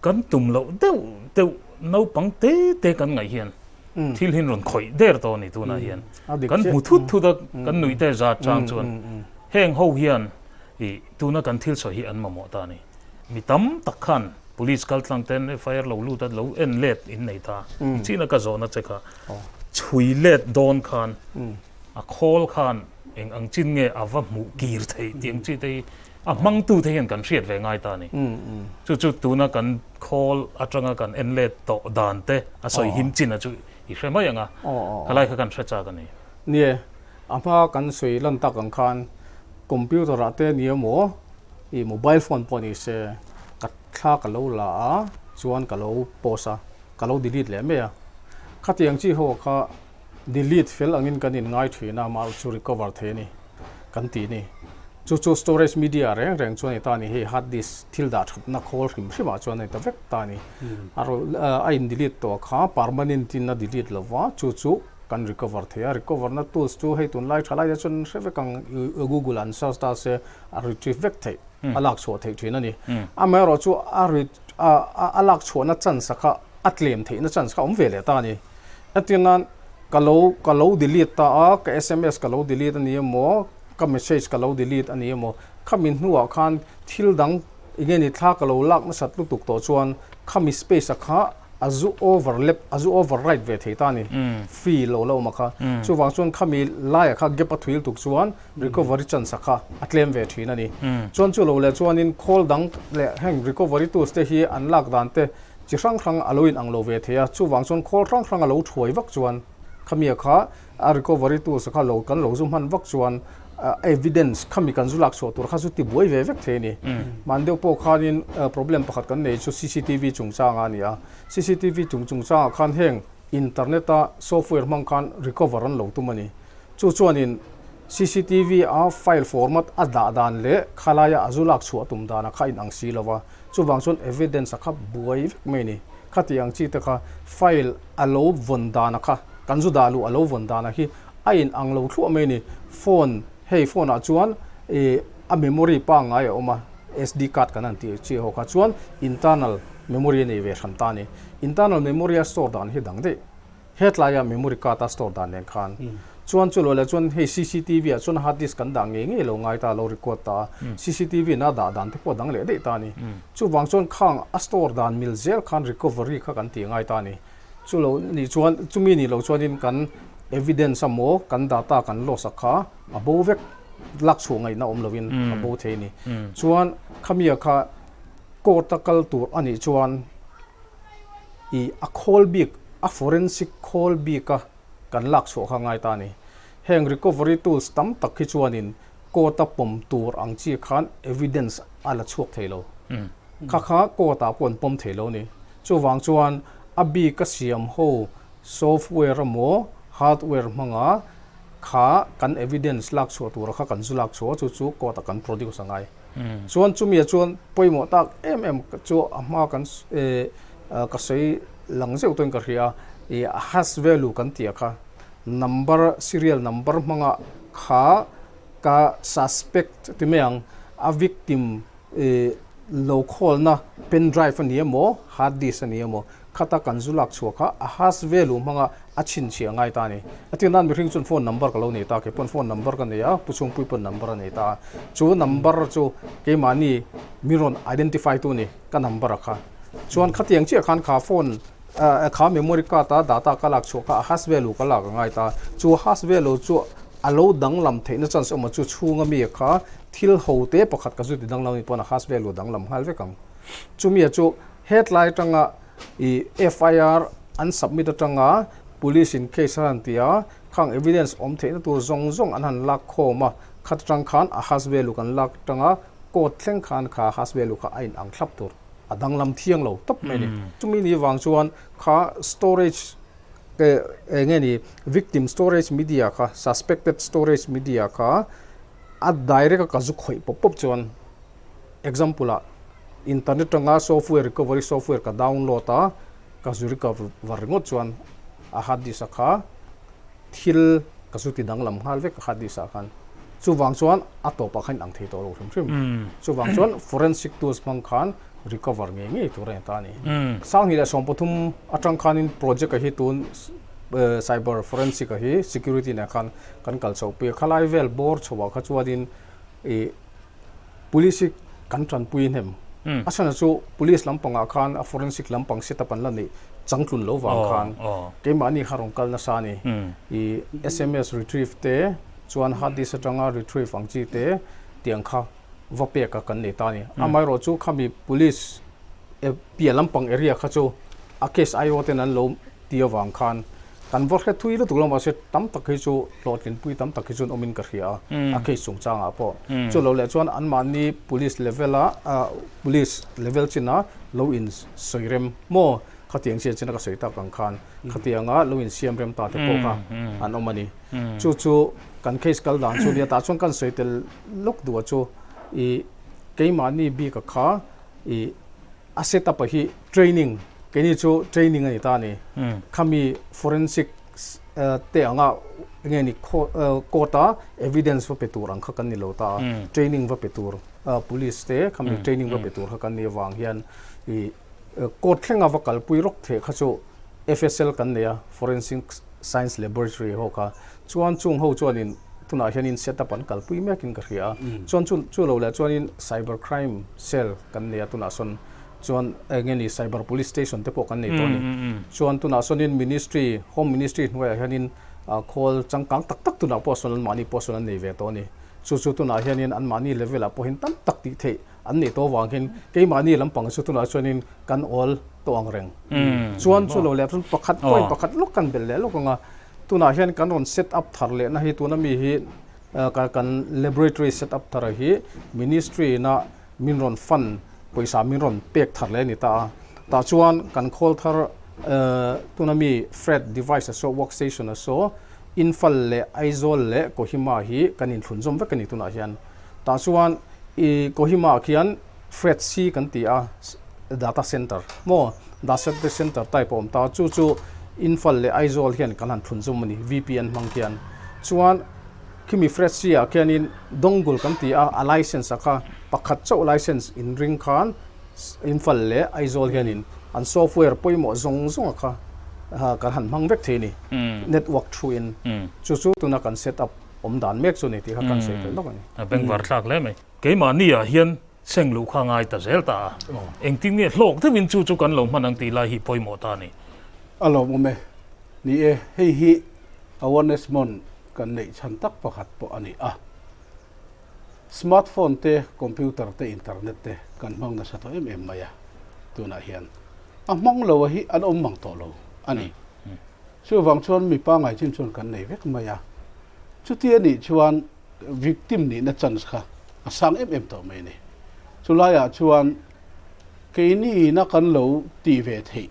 Kan tum loh deuh deuh naupang te te kan ngaih hian thil hin rawn khawih der tawh a ni tunah hian. Kan hmu thut thut a, kan nuih te zat chang chuan heng ho hian ih tuna kan thil sawi hi an mamawh ta a ni. Mi tam tak khan police kal tlang ten FIR lo lut a lo en let in nei ta. China ka zawhna che kha chhui let dawn khan a khawl khan eng ang chin nge a va hmuh kir theih tih ang chi te hi A hmangtute hian kan hriat ve ngai ta a ni. Chu chu tuna kan khawl atanga kan en let tawh dan te a sawi him chin a chu i hre mai ang a, khalai kha kan hre chak a ni. Nie, a hma kan sawi lan tak ang khan computer ah te ni emaw i mobile phone pawh ni se ka thla ka lo la a chuan ka lo post a, ka lo delete leh mai a. Khatiang chi ho kha delete fel angin kan inngai thin a, mahse chu recover thei a ni kan tih ni. Chu chu storage media reng reng chuan a ni ta a ni, hei hard disk thil dah thatna khawl hrim hrim ah chuan a ni ta vek ta a ni. A rawn a in delete tawh kha permanent in a delete lo va, chu chu kan recover thei a, recover na tools chu hei tunlai tha lai te chuan hre vek ang google an search ta se a retrieve vek theih a lak chhuah theih thin a ni. Amaherawh chu a a lak chhuahna chance kha a tlem theihna chance kha a awm ve leh ta a ni. Entir nan. Ka lo ka lo delete ta a, ka sms ka lo delete a ni emaw, ka message ka lo delete a ni emaw, khami hnuah khan thil dang enge ni thla ka lo lak nasat lutuk tawh chuan khami space a kha a zu overlap a zu overwrite ve thei ta a ni, free lo la awm a kha. Chuvang chuan khami laiah kha gap a thuil tuk chuan recovery chance a kha a tlem ve thin a ni. Chuan chu lo leh chuanin khawl dang leh heng recovery tools te hi an lak dan te chi hrang hrang a lo in ang lo ve thei a, chuvang chuan khawl hrang hrang a lo thuai vak chuan khami kha a recovery tools kha lo kan lo zu hman vak chuan evidence khami kan zu lak chhuah tur kha chu ti buai ve vek thei a ni. Mahni deuh pawh khanin problem pakhat kan nei chu cctv chungchang a ni a, cctv chung chungchangah khan heng internet a software hmang khan recover an lo tum a ni. Chu chuanin cctv a file format a dah dan leh khalaia a zu lak chhuah tum dana kha in ang si lo va, Chuvang chuan evidence a kha buai vek mai a ni. Khati ang chi te kha file a lo vawn dan a kha, kan zu dah luh a lo vawn dan a hi a in ang lo thluah mai a ni. Phone, hei phone ah chuan ih a memory pangngai a awm a, SD card kan han tih chi ho kha chuan internal memory a nei ve hran ta a ni. Internal memory a store dan hi dang daih. Hetlaiah memory card a store dan nen khan chuan chu lo leh chuan hei cctv ah chuan hard disk kan dah ngei ngei lo ngai ta lo record ta a, cctv in a dah dan te pawh a dang leh daih ta a ni. Chuvang chuan khang a store dan mil zel khan recovery kha kan tih ngai ta a ni. Chu lo nih chuan chumi nih loh chuanin kan evidence emaw kan data kan loss a kha a bo vek lak chhuah ngaihna awm lovin a bo thei a ni. Chuan khamia kha court a kal tur a nih chuan I a khawl bik, a forensic khawl bika kan lak chhuah kha ngai ta a ni. Heng recovery tools tam tak hi chuanin court a pawm tur ang chi khan evidence a la chhuak thei lo. Kha kha court ah pawh an pawm thei lo a ni. Chuvang chuan a bik a siam ho software emaw hardware hmanga kha kan evidence lak chhuah tura kha kan zu lak chhuah a, chu chu court ah kan produce a ngai. Chuan chumia chuan pawimawh tak em em chu a hma kan ka sawi lang zeuh tawhin ka hria a, a hash value kan tih a kha number serial number hmanga kha ka suspect ti mai ang a victim lo khawlna pen drive a ni emaw hard disk a ni emaw Khata kan zu lak chhuah kha a hash value hmanga a chhinchhiah ngai ta a ni. A tir nan mihring chuan phone number ka lo nei ta, kei pawn phone number ka nei a, Pu Chhungpui pawn number a nei ta a. Chu number chu keimahni min rawn identify tu a ni, ka number a kha. Chuan khatiang chiah khan kha phone kha memory card a data ka lak chhuah kha a hash value ka lak a ngai ta a. Chu hash value chu a lo danglam theihna chance awm a, chu chhunga mi kha thil ho te pakhat ka zu ti danglam ni pawn a hash value danglam nghal vek ang. Chumia chu Hetlai atanga i FIR an submit atanga police in case an han ti a, khang evidence awm theihna tur zawng zawng an han lak khawm a, khat atang khan a hash value kan lak atanga court thleng khan kha hash value kha a in ang thlap tur a danglam thiang lo tawp mai a ni. Chumi ni vang chuan kha storage eng nge ni victim storage media kha suspected storage media kha a direct a ka zu khawih pawp pawp chuan Example ah internet atanga software recovery software ka download a, ka zu recover ringawt chuan a hard disk a kha thil ka zu ti danglam nghal vek a hard disk ah khan. Chuvang chuan a tawpah khan inang thei tawh lo hrim hrim. Chuvang chuan forensic tools hmang khan recover ngei ngei tur a ni ta a ni. Sanghnih leh 13 atang khanin project a hi tun cyber forensic a hi security nen khan kan kal chhoh pui a. Khalai vel bawr chhoah kha chuanin ih Police hi kan tanpui hnem. A chhan chu police lampangah khan a forensic lampang setup an la neih changtlun lo vang khan keimahni kha rawn kal nasa a ni. I sms retrieve te chuan hard disk atanga retrieve ang chi te tiang kha va pek a kan nei ta a ni. Amaherawh chu khami police piah lampang area kha chu a case IO ten an lo ti avang khan kan va hre thui lutuk lo mahse tam tak hi chu hlawhtlinpui tam tak hi chuan awmin ka hria a, a case chungchangah pawh. Chu lo leh chuan anmahni police level a police level china lo in sawi rem maw khatiang chian china ka sawi tak ang khan khatianga lo in siam rem ta te pawh kha an awm a ni. Chu chu kan case kal dan chu nia tah chuan kan sawi tel lawk duh a chu ih keimahni bik a kha ih A set up a hi training keini chu training a ni ta a ni. Khami forensic te anga enge ni court a evidence va pe tur ang kha kan ni lo ta a, training va pe tur police te khami training va pe tur kha kan ni avang hian ih court thlenga va kalpui rawk theh kha chu FSL kan nei a forensic. Science Laboratory ho kha. Chuan chung ho chuanin tunah hianin set up an kalpui mekin ka hria a. Chuan chu chu lo leh chuanin Cyber Crime Cell kan nei a tunah sawn chuan eng nge ni Cyber Police Station te pawh kan nei tawh a ni. Chuan tunah sawnin Ministry, Home Ministry hnuaiah hianin khawl changkang tak tak tunah pawh sawn anmahni pawh sawn an nei ve tawh a ni. Chu chu tunah hianin anmahni level ah pawhin tam tak tih theih an neih tawh avang hian keimahni lampang chu tunah chuanin kan awl tawh ang reng. Chuan chu lo leh chuan pakhat point pakhat lawk kan belh leh lawk ang a, tunah hian kan rawn set up thar lehna hi tuna mi hi kan laboratory set up thar hi ministry ina min rawn fund pawisa min rawn pek thar leh a ni ta a, tah chuan kan khawl thar tuna mi fred device a saw work station a saw Imphal leh Aizawl leh Kohima hi kan inthlun zawm vek a ni tunah hian. Tah chuan i Kohima ah khian Fred C kan ti a, data center maw data center type a awm ta, chu chu Imphal leh Aizawl hian kan han thlun zawm a ni VPN hmang khian. Chuan khimi Fred C ah khianin dongle kan ti a, a license a kha pakhat chauh license in ring khan Imphal leh Aizawl hianin an software pawimawh zawng zawng a kha kan han hmang vek thei a ni network through in. Chu chu tuna kan set up awm dan mek chu ni tih kha kan sawi tel lawk a ni. A bengvar thlak hle mai. Keimahni ah hian seng luh kha ngai ta zel ta a, engtin nge hlawk deuhin chu chu kan lo hman ang tih lai hi pawimawh ta a ni. A lawmawm e. Ni e, hei hi awareness month kan neih chhan tak pakhat pawh a ni a. Smartphone te, computer te, internet te kan hmang nasa tawh em em mai a, tunah hian a hmang lo a hi an awm mang tawh lo a ni. Chuvang chuan mi pangai chin chuan kan nei vek mai a, chuti a nih chuan victim nihna chance kha a sang em em tawh mai a ni. Chulaiah chuan keini-ina kan lo tih ve theih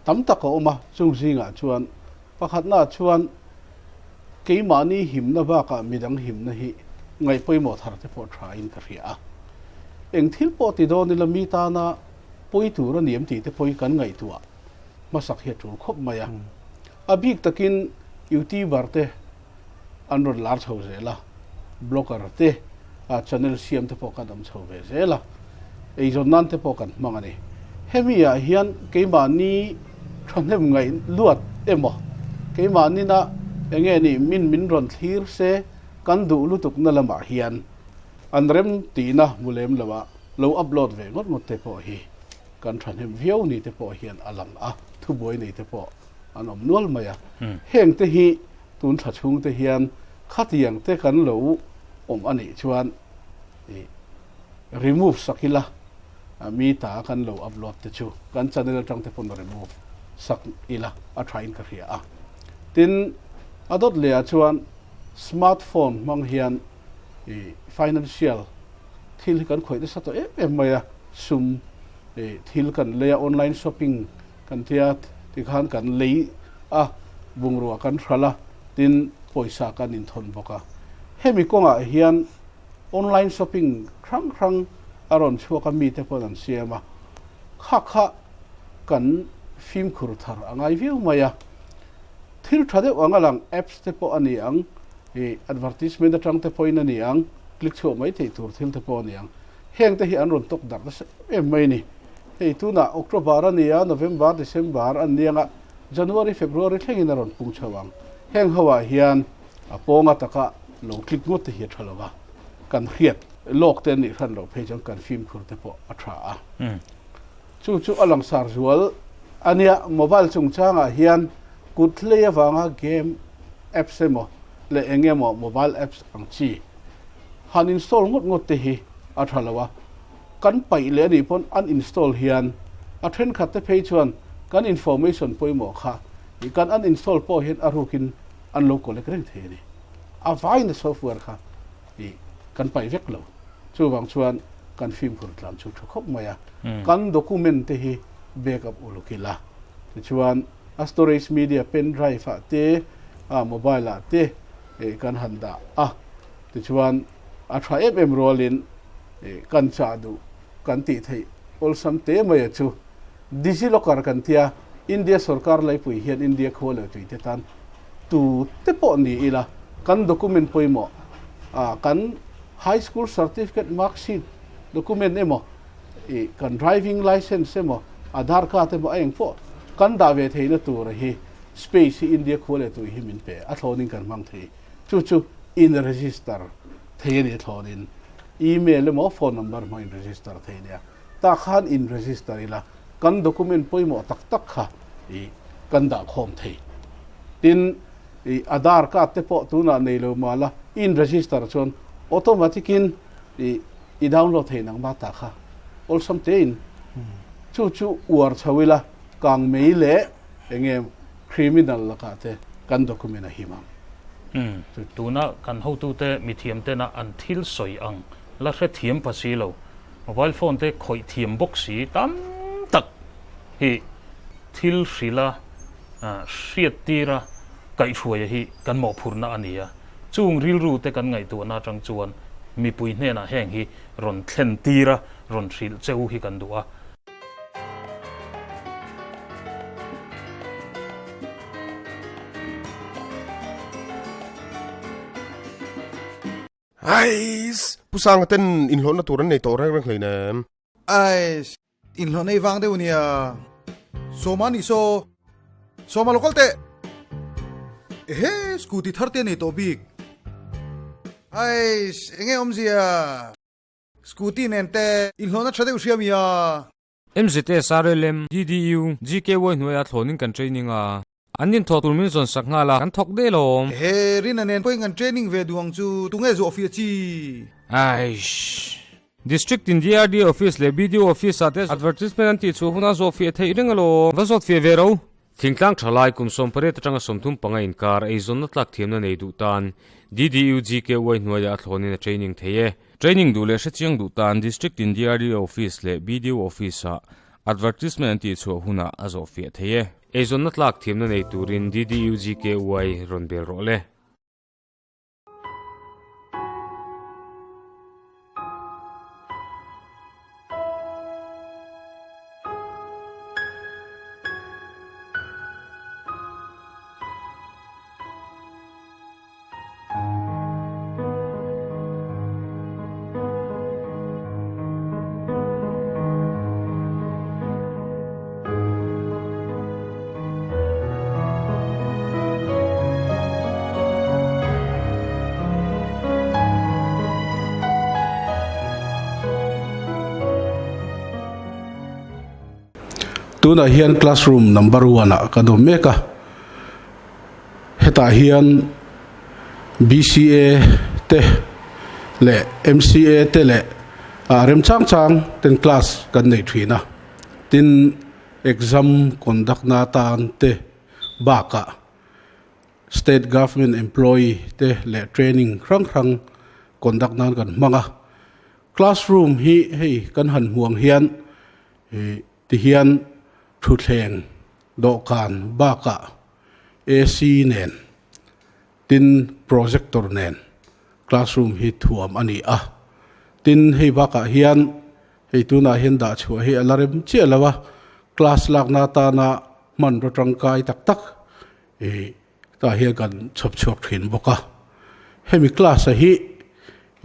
tam tak a awm a, chung zingah chuan pakhatnaah chuan keimahni himna bakah midang himna hi ngaih pawimawh thar te pawh thain ka hria a. Eng thil pawh ti dawn ila mi tana pawi tur a ni em tih te pawhin kan ngaihtuah. hmasak hi a tul khawp mai a. A bik takin YouTuber te an rawn lar chho zel a, blogger te channel siam te pawh kan awm chho ve zel a, eizawn nan te pawh kan hmang a ni. Hemi ah hian keimahni thahnem ngaih luat emaw, keimahni-na enge ni min min rawn thlir se kan duh lutukna lamah hian an rem tihna hmu lem lo ah lo upload ve ngawt ngawt te pawh hi Kan thahnem viau ni te pawh hian a lang a, thubuai nei te pawh an awm nual mai a. Heng te hi tun thla chhung te hian khatiang te kan lo awm a nih chuan i remove sak ila, mi ta kan lo upload te chu kan channel atang te pawn remove sak ila a tha in ka hria a. Tin, a dawt leh ah chuan smartphone hmang hian i financial thil hi kan khawih nasa tawh em em mai a, sum thil kan lei a, online shopping kan tia tikhan kan lei a, bungrua kan hral a, tin pawisa kan inthawn bawk a. Hemi kawngah hian online shopping hrang hrang a rawn chhuak a, mite pawn an siam a, kha kha kan fimkhur thar a ngai viau mai a. Thil tha deuh ang a lang apps te pawh a ni ang, advertisement atang te pawhin a ni ang, click chhuah mai theih tur thil te pawh a ni ang. Heng te hi an rawn tawk darh nasa em em mai a ni. Hei tunah October a ni a, November, December an ni anga January, February thlengin a rawn pung chho ang. Heng ho ah hian a pawnga taka lo click ngawt te hi a tha lo va, kan hriat lawk te an nih hran loh phei chuan kan fimkhur te pawh a tha a. Chu chu a langsar zual a nia. Mobile chungchangah hian kut hlei avanga game apps emaw leh eng emaw mobile apps ang chi han install ngawt ngawt te hi a tha lo a, kan paih leh a nih pawn an install hian a thenkhat te phei chuan kan information pawimawh kha kan uninstall pawh hian a rukin an lo collect reng thei a ni. A vaina software kha i kan paih vek lo. Chuvang chuan kan fimkhur tlan chu tha khawp mai a. Kan document te hi backup uluk ila. Tichuan a storage media pen drive ah te, a mobile ah te kan han dah a. Tichuan a tha em em rualin kan chah duh kan tih theih awlsam te mai a chu. Digilocker kan tia India sorkar laipui hian India khua leh tui te tan tu te pawh ni ila kan document pawimawh kan High School Certificate Mark Sheet document emaw ih kan Driving Licence emaw Aadhaar Card emaw a eng pawh kan dah ve theihna tur hi. Space hi India khua leh tui hi min pe a thlawnin kan hmang thei. Chu chu in register thei a ni a thlawnin email emaw phone number hmang in register thei a nia. Tah khan in register ila kan document pawimawh tak tak kha i kan dah khawm thei. Tin, i Aadhaar card te pawh tunah nei lo mah la in register chuan automatic in i i download thei nangmah tah kha awlsam tein chu chu uar chho ila kang mei leh enge criminal lakah te kan document a him ang. Umm, tuna kan hotute mithiam tena an thil sawi ang la hrethiam pha si lo, mobile phone te khawih thiam bawk si tam tak hi thil hrila hriat tira kaihhruaia hi kan mawhphurhna a ni a. Chung rilru te kan ngaihtuahna atang chuan mipui hnenah heng hi rawn thlen tira rawn hrilh cheu hi kan duh a. Ais! Pu Sanga ten inhlawhna tur an nei tawh reng reng hleinem. Ais! Inhlawhna i vang deuh nia. Sawma nih saw. Sawma lo kal teh. Ehe! Scooty thar te a nei tawh bik. Ais! Enge awmzia? Scooty nen te inhlawhna tha deuh hria mi a? MZSRLM, DDU, GKY hnuaiah thlawnin kan training a. An inthawh tur min zawn sak nghal a, kan thawk daih alawm. Ehe, Rina nen pawhin kan training ve duh ang chu, tunge zawh fiah chi? Aish. District in DRD office leh BDO office ah te advertisement an tih chhuah hunah zawh fiah theih reng alawm. Va zawt fiah ve ro. Thingtlang thalai kum 18 atanga 35 inkar eizawnna tlak thiamna nei duh tan DDU GKY hnuaiah a thlawnin a training thei e. Training duh leh hrechiang duh tan District in DRD Office leh BDO Office-ah advertisement an tihchhuah hunah a zawh fiah thei e. Eizawnna tlak thiamna nei turin DDU GKY rawn bel rawh le. Tunah hian classroom number one ah ka dawm mek a. Hetah hian BCA te leh MCA te leh ah remchang chang ten class kan nei thin a, tin exam conduct na atan te bakah state government employee te leh training hrang hrang conduct nan kan hmang a, classroom hi hei kan han hmuh ang hian ih tihian thutthleng dawhkan bakah AC nen tin projector nen classroom hi thuam a ni a, tin hei bakah hian hei tunah hian dah chhuah hi a la rem chiah lo a, class lakna atana hmanraw tangkai tak tak ih tah hian kan chhawp chhuak thin bawk a, hemi class a hi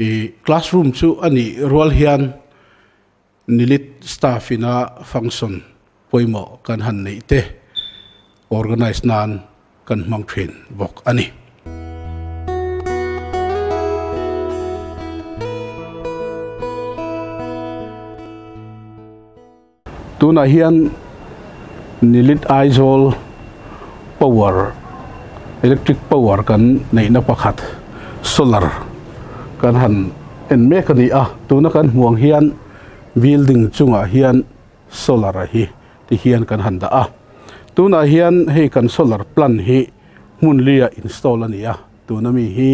ih classroom chu a nih rual hian. Nilit staff ina function pawimawh kan han neih te organize nan kan hmang thin bawk a ni. Tunah hian Nilit Aizawl power electric power kan neihna pakhat solar kan han en mek a ni a, tuna kan hmuh ang hian building chungah hian solar a hi ti hian kan han dah a, tunah hian hei kan solar plant hi hmun lia install a ni a, tuna mi hi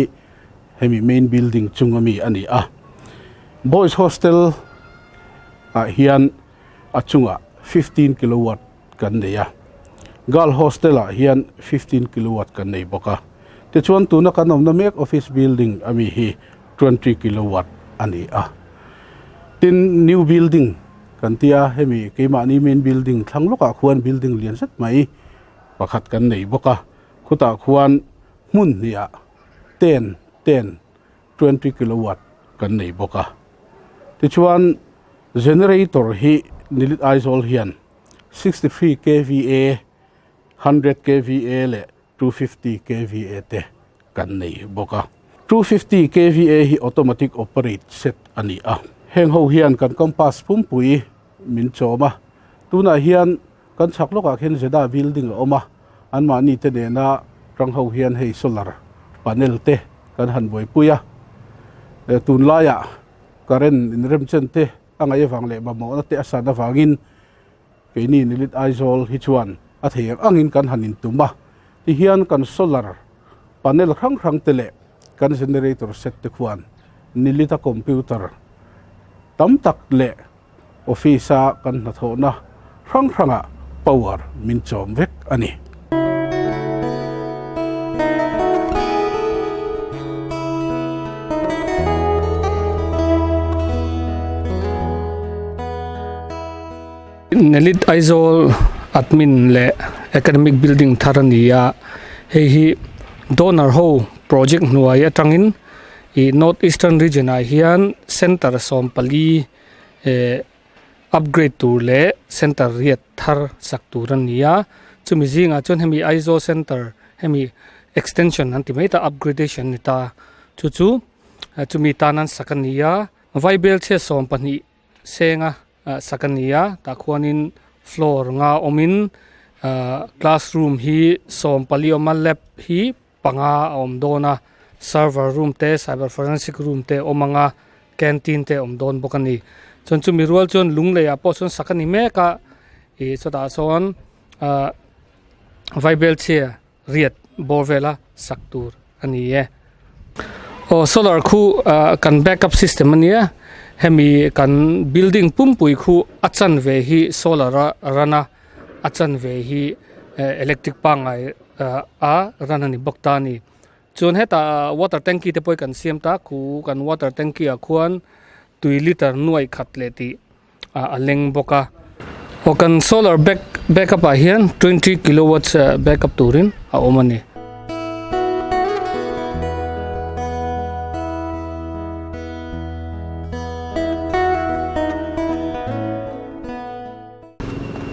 hemi main building chunga mi a ni a, boys hostel ah hian a chungah 15 kilowatt kan nei a, girl hostel ah hian 15 kilowatt kan nei bawk a, tichuan tuna kan awmna mek office building ami hi 20 kilowatt a ni a, tin new building kan tia hemi keimahni main building thlang lawkah khuan building lian zet mai pakhat kan nei bawk a, khutah khuan hmun hnih ah 10 10 20 kilowatt kan nei bawk a, tichuan generator hi Nilit Aizawl hian 63 kva. 100 kva leh 250 kva te kan nei bawk a. 250 kva hi automatic operate set a ni a. Heng ho hian kan campus pumpui min chawm a. Tunah hian kan chhak lawkah khian Zeda building a awm a, anmahni te nena tang ho hian hei solar panel te kan han buaipui a. Tunlaiah current inremchen te a ngaih avang leh mamawhna te a san avangin keini Nilit Aizawl hi chuan a thei ang angin kan han intum a, tihian kan solar panel hrang hrang te leh kan generator set te khuan Nilita computer tam tak leh office a kan hnathawhna hrang hrangah power min chawm vek a ni. Nelit Aizawl admin leh academic building thar a ni a, hei hi donor ho project hnuai atangin ih north eastern region ah hian center 14 eh upgrade tur leh center riat thar sak tur a ni a, chumi zingah chuan hemi Aizawl center hemi extension an ti mai ta upgradation a ni ta chu chu chumi tan an sak a ni a, vaibelchhe 12 senga sak a ni a tah khuanin floor nga awmin ahh classroom hi 14 awm a lab hi panga a awm dawn a server room te cyber forensic room te a awm ang a canteen te a awm dawn bawk a ni chuan chumi rual chuan lung lei ah pawh sawn sak a ni mek a ih chutah sawn ahh vaibelchhia riat bawr vela sak tur a ni e. Aw solar khu ah kan backup system a nia hemi kan building pumpui khu a chanve hi solar a run a a chanve hi eh electric pangngai ah a run a ni bawk ta a ni. Chuan hetah water tanky te pawh hi kan siam ta khu kan water tanky ah khuan tui liter nuai khat leh tih ah a leng bawk a aw kan solar back backup ah hian 20 kilowatts backup turin a awm a ni.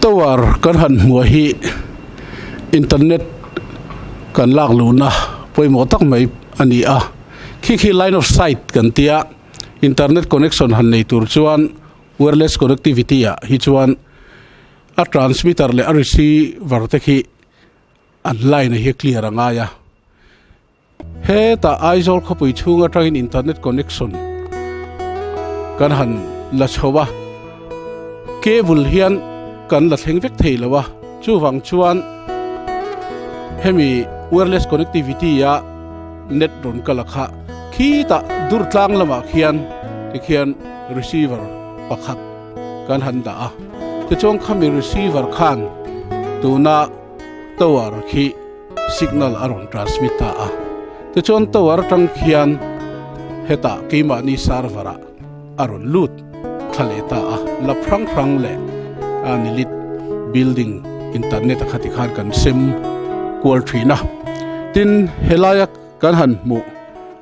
Tower kan han hmuh hi internet kan lak luhna pawimawh tak mai a ni a khi khi line of sight kan tia. Internet connection han nei tur chuan wireless connectivity ah hi chuan a transmitter leh a receiver te khi an line a hi clear a ngai a. Hetah Aizawl khawpui chhung atangin internet connection kan han la chho a, cable hian kan la thleng vek thei lo a, chuvang chuan hemi wireless connectivity a net rawn kal a kha. Khitah dur tlang lamah khian tikhian receiver pakhat kan han dah a, tichuan khami receiver khan tuna tower khi signal a rawn transmit ta a, tichuan tower atang khian hetah keimahni server ah a rawn lut thla leh ta a, lap hrang hrang leh a nilit building internet a kha tikhan kan sem kual thin a, tin helaia Kan han hmuh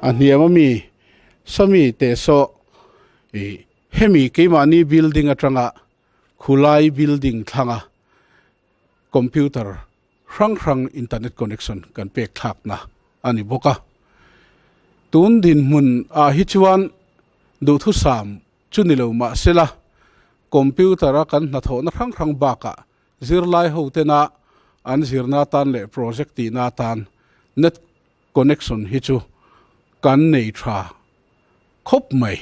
a hniam ami sami teh saw ih hemi keimahni building atanga khulai building thlanga computer hrang hrang internet connection kan pek thlakna a ni bawk a. Tun dinhmun ah hi chuan duhthusam chu ni lo mahsela computer a kan hnathawhna hrang hrang bakah Zirlai ho tena an zirna atan leh project tihna atan net connection hi chu kan nei tha khawp mai.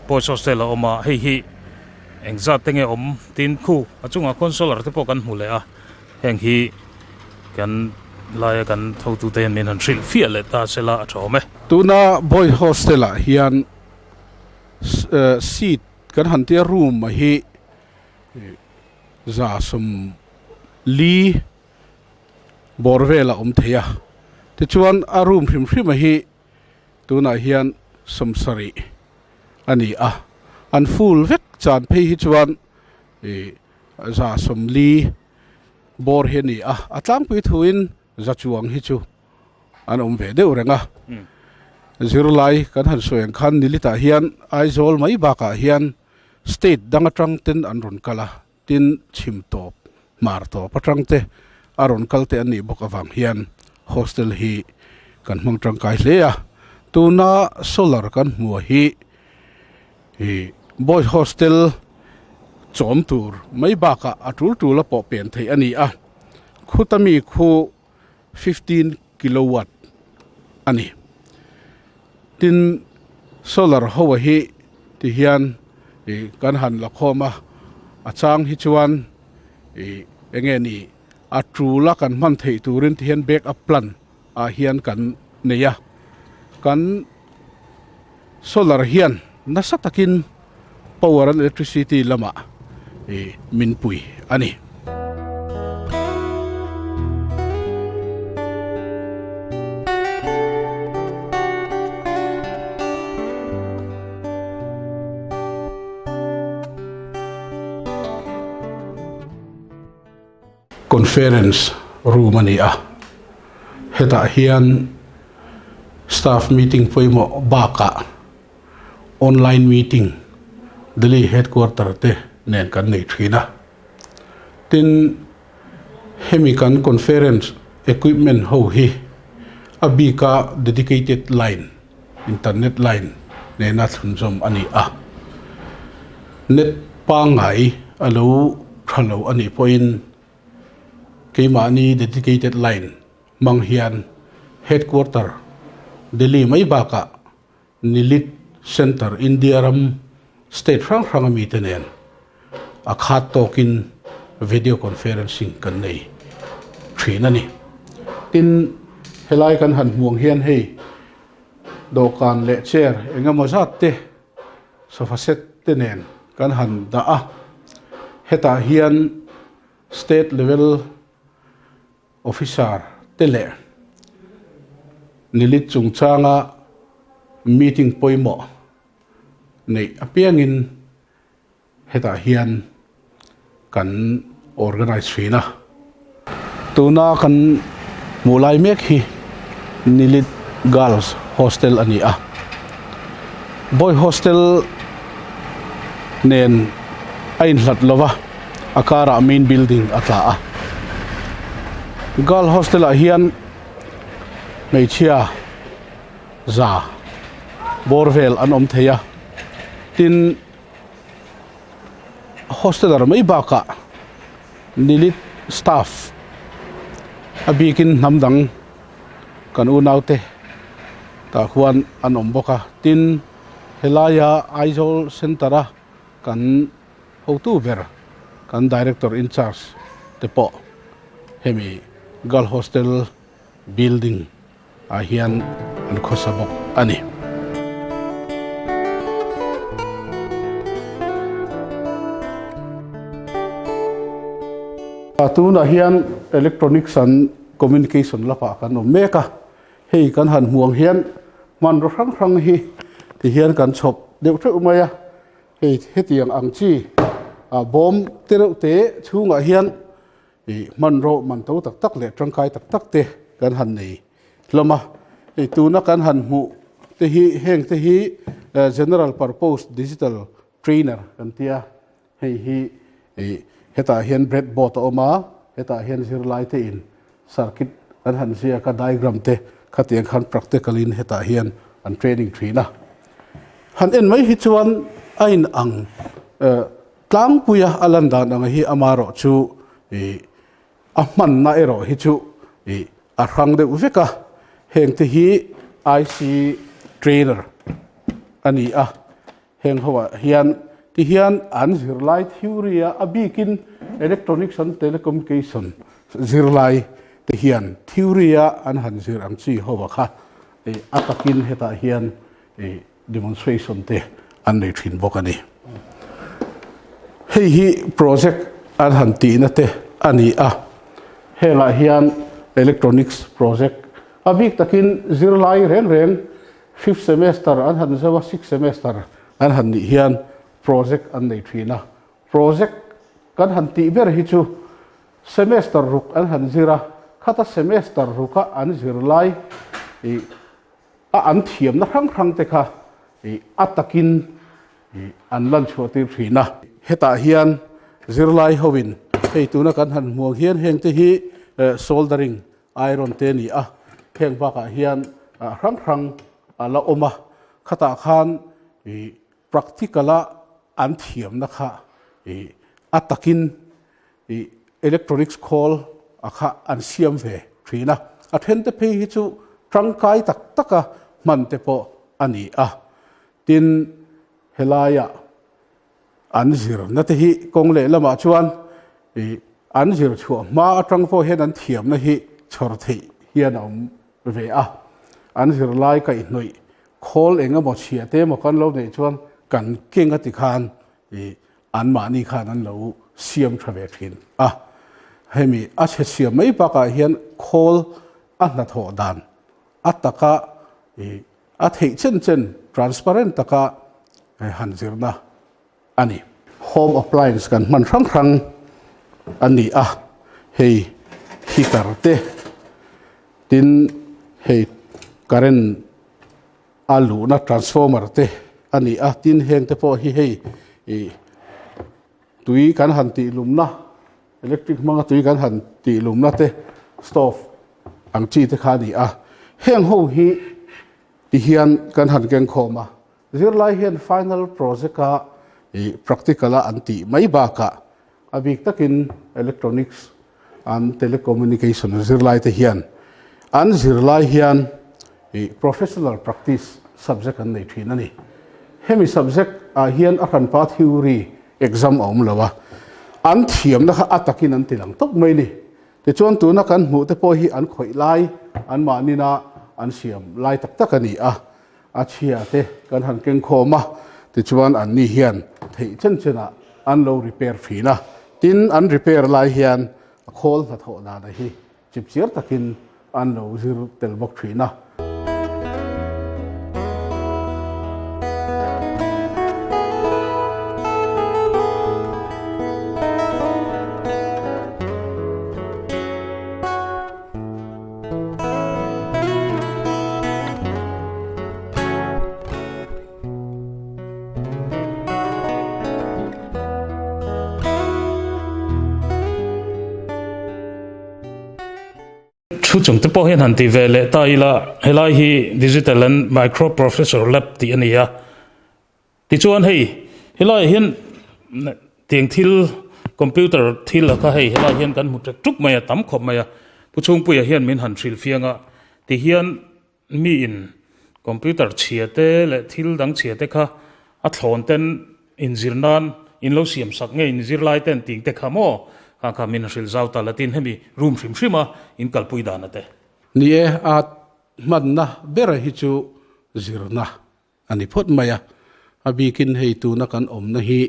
Boys Hostel a awm a, hei hi engzat te nge awm tin khu a chungah khuan solar te pawh kan hmu leh a. Heng hi kan laia kan thotute hian min han hrilh fiah leh ta se la a tha awm e. Tuna Boys Hostel ah hian seat kan han tia room a hi 140 bawr vel a awm thei a, tichuan a room hrim hrim a hi tunah hian 70 a ni a, an full vek chan phei hi chuan 140 bawr hi a ni a, a tlangpui thuin za chuang hi chu an awm ve deuh reng a. Zirlai kan han sawi ang khan Nilitah hian Aizawl mai bakah hian state dang atang ten an rawn kal a, tin chhim tawp, hmar tawp atang te a rawn kal te an nih bawk avang hian hostel hi kan hmang tangkai hle a. Tuna solar kan hmuh hi ih boys hostel chawm tur mai bakah a tul tul a pawh pen theih a ni a, khuta mi khu 15 kilowatt a ni. Tin, solar ho hi ti hian ih kan han la khawm a, a chang hi chuan ih eng nge ni a tul a kan hman theih turin ti hian back up plan ah hian kan nei a, kan solar hian nasa takin power and electricity lamah ih min pui a ni. Conference room a ni a, hetah hian staff meeting pawimawh bakah online meeting Delhi headquarter te nen kan nei thin a. Tin, hemi kan conference equipment ho hi a bika dedicated line, internet line nena thlunzawm a ni a. Net pangngai a lo tha lo a nih pawhin keimahni dedicated line hmang hian headquarter Delhi mai bakah Nilit Centre India ram state hrang hrang a mite nen a khat tawkin video conferencing kan nei thin a ni. Tin, helai kan han hmuh ang hian hei dawhkan leh chair eng emaw zat te sofa set te nen kan han dah a, hetah hian state level Officer te leh Nilit chungchanga meeting pawimawh neih apiangin hetah hian kan organise thin a. Tuna kan hmuh lai mek hi Nilit Girls Hostel a ni a. Boy Hostel nen a inhlat lova. A karah main building a tla a girl hostel ah hian hmeichhia za bawr vel an awm thei a tin hosteler mai bakah nilit staff a bikin hnam dang kan unau te tah khuan an awm bawk a tin helaia Aizawl center a kan Hotu ber kan Director in charge te pawh hemi Girl Hostel building ah hian an khawsa bawk a ni. Tunah hian Electronics and Communication lapah kan awm mek a, hei kan han hmuh ang hian hmanraw hrang hrang hi tihian kan chhawp deuh theuh mai a. Hei hetiang ang chi ah bawm te reuh te chhungah hian ih hmanraw man to tak tak leh tangkai tak tak te kan han nei hlawm a. Hei tuna kan han hmuh te hi heng te hi general purpose digital trainer kan tia hei hi ih hetah hian breadboard a awm a hetah hian zirlai te in circuit an han ziak a diagram te khatiang khan practical in hetah hian an training thin a han en mai hi chuan a in ang eh tlangpui a a lan dan ang hi amarawh chu ih a hmanna erawh hi chu ih a hrang deuh vek a heng te hi I_C trainer a ni a. Heng ho ah hian ti hian an zirlai theory a a bikin electronics and telecommunication zirlai te hian theory a an han zir ang chi ho ah kha ih a takin hetah hian ih demonstration te an nei thin bawk a ni. Hei hi project an han tihna te a ni a, hengah hian electronics project a bik takin zirlai reng reng Fifth semester an han zau a, sixth semester an han nih hian project an nei thin a. Project kan han tih ber hi chu semester ruk an han zir a, khata semester ruka an zir lai ih a an thiamna hrang hrang te kha a takin an lan chhuah tir thin a. Hetah hian zirlai hoin hei tuna kan han hmuh ang hian heng te hi soldering iron te a ni a, heng bakah hian hrang hrang a la awm a, khatah khan practical a an thiamna kha a takin electronics khawl a kha an siam ve thin a, a then te phei hi chu tangkai tak taka hman te pawh a ni a. Tin, helaia an zirna te hi kawng leh lamah chuan an zir chhuah hma atang pawh hian an thiamna hi chhawr theih hian a awm ve a. An zirlai kaihhnawih khawl eng emaw chhia te emaw kan lo neih chuan kan keng a ti khan anmahni khan an lo siam tha ve thin a. Hemi a chhe siam mai bakah hian khawl a hnathawh dan a taka a theih chen chen transparent taka han zirna a ni. Home appliance kan hman hrang hrang a ni a, hei heater te tin hei current a luhna transformer te a ni a, tin heng te pawh hi hei ih tui kan han tih lumna electric hmanga tui kan han tih lumna te stove ang chi te kha a ni a, heng ho hi ti hian kan han keng khawm a, zirlai hian final project a ih practical a an tih mai bakah a bik takin electronics and telecommunication zirlai te hian an zirlai hian ih professional practice subject an nei thin a ni. Hemi subject ah hian a hranpa theory exam a awm lo a, an thiamna kha a takin an ti lang tawp mai ni. Tichuan tuna kan hmuh te pawh hi an khawih lai, anmahnina an siam lai tak tak a ni a, a chhia te kan han keng khawm a, tichuan anni hian theih chen chenah an lo repair thin a, tin an repair lai hian a khawl hnathawh dana hi chipchiar takin an lo zir tel bawk thin a. Thu chung te pawh hian han ti ve leh ta ila, helai hi Digital and Microprocessor Lab tih a ni a. Tichuan hei helaiah hian tiang thil computer thil a kha hei helaiah hian kan hmu ṭek ṭuk mai a, tam khawp mai a. Pu Chhungpuia hian min han hrilh fiang a, tihian miin computer chhia te leh thil dang chhia te kha a thlawn ten inzir nan in lo siam sak nge inzir lai ten ting te kha maw kha kha min hrilh zau ta la tin hemi room hrim hrim a in kalpui dan a te. Ni e, a hmanna ber hi chu zirna a ni phawt mai a, a bikin hei tuna kan awmna hi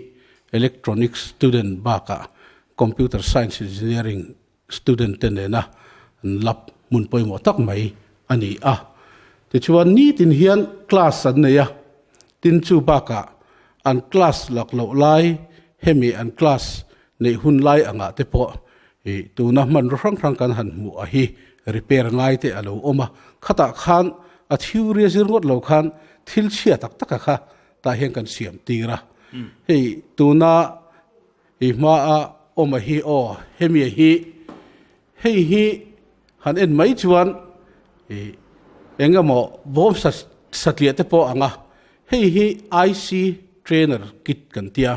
Electronics student bakah Computer Science Engineering student te nena an lab hmun pawimawh tak mai a ni a. Tichuan nitin hian class an nei a, tin chu bakah an class lak loh lai hemi an class neih hun lai angah te pawh ih tuna hmanraw hrang hrang kan han hmuh a hi repair ngai te a lo awm a, khatah khan a theory a zir ngawt lo khan thil chhia tak tak a kha tah hian kan siam tir a, hei tuna i hma a awm a hi aw hemi a hi hei hi han en mai chuan ih eng emaw bawm sa satliah te pawh ang a, hei hi IC trainer kit kan tia.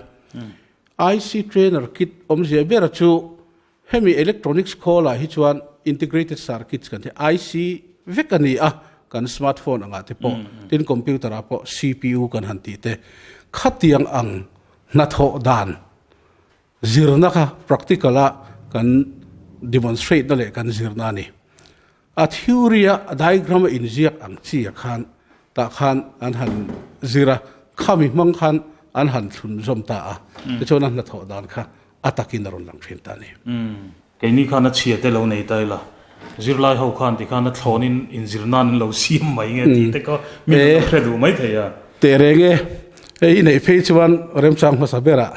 IC Trainer Kit awmzia bera chu hemi electronics khawlah hi chuan integrated circuits kan ti IC vek a ni a, kan smartphone angah te pawh tin computer ah pawh CPU kan han tih te khatiang ang hnathawh dan zirna kha practical a kan demonstrate na leh kan zirna a ni. A theory a diagram a inziak ang chi ah khan tah khan an han zir a, khami hmang khan an han thlun zawm ta a, tichuan a hnathawh dan kha a takin a rawn lang thin ta a ni. Keini khan a chhia te lo nei ta ila, zirlai ho khan tikhan a thlawnin inzir nan an lo siam mai nge tih te kha mi lo hre duh mai thei a. Teh reng e, hei i neih phei chuan remchang hmasa berah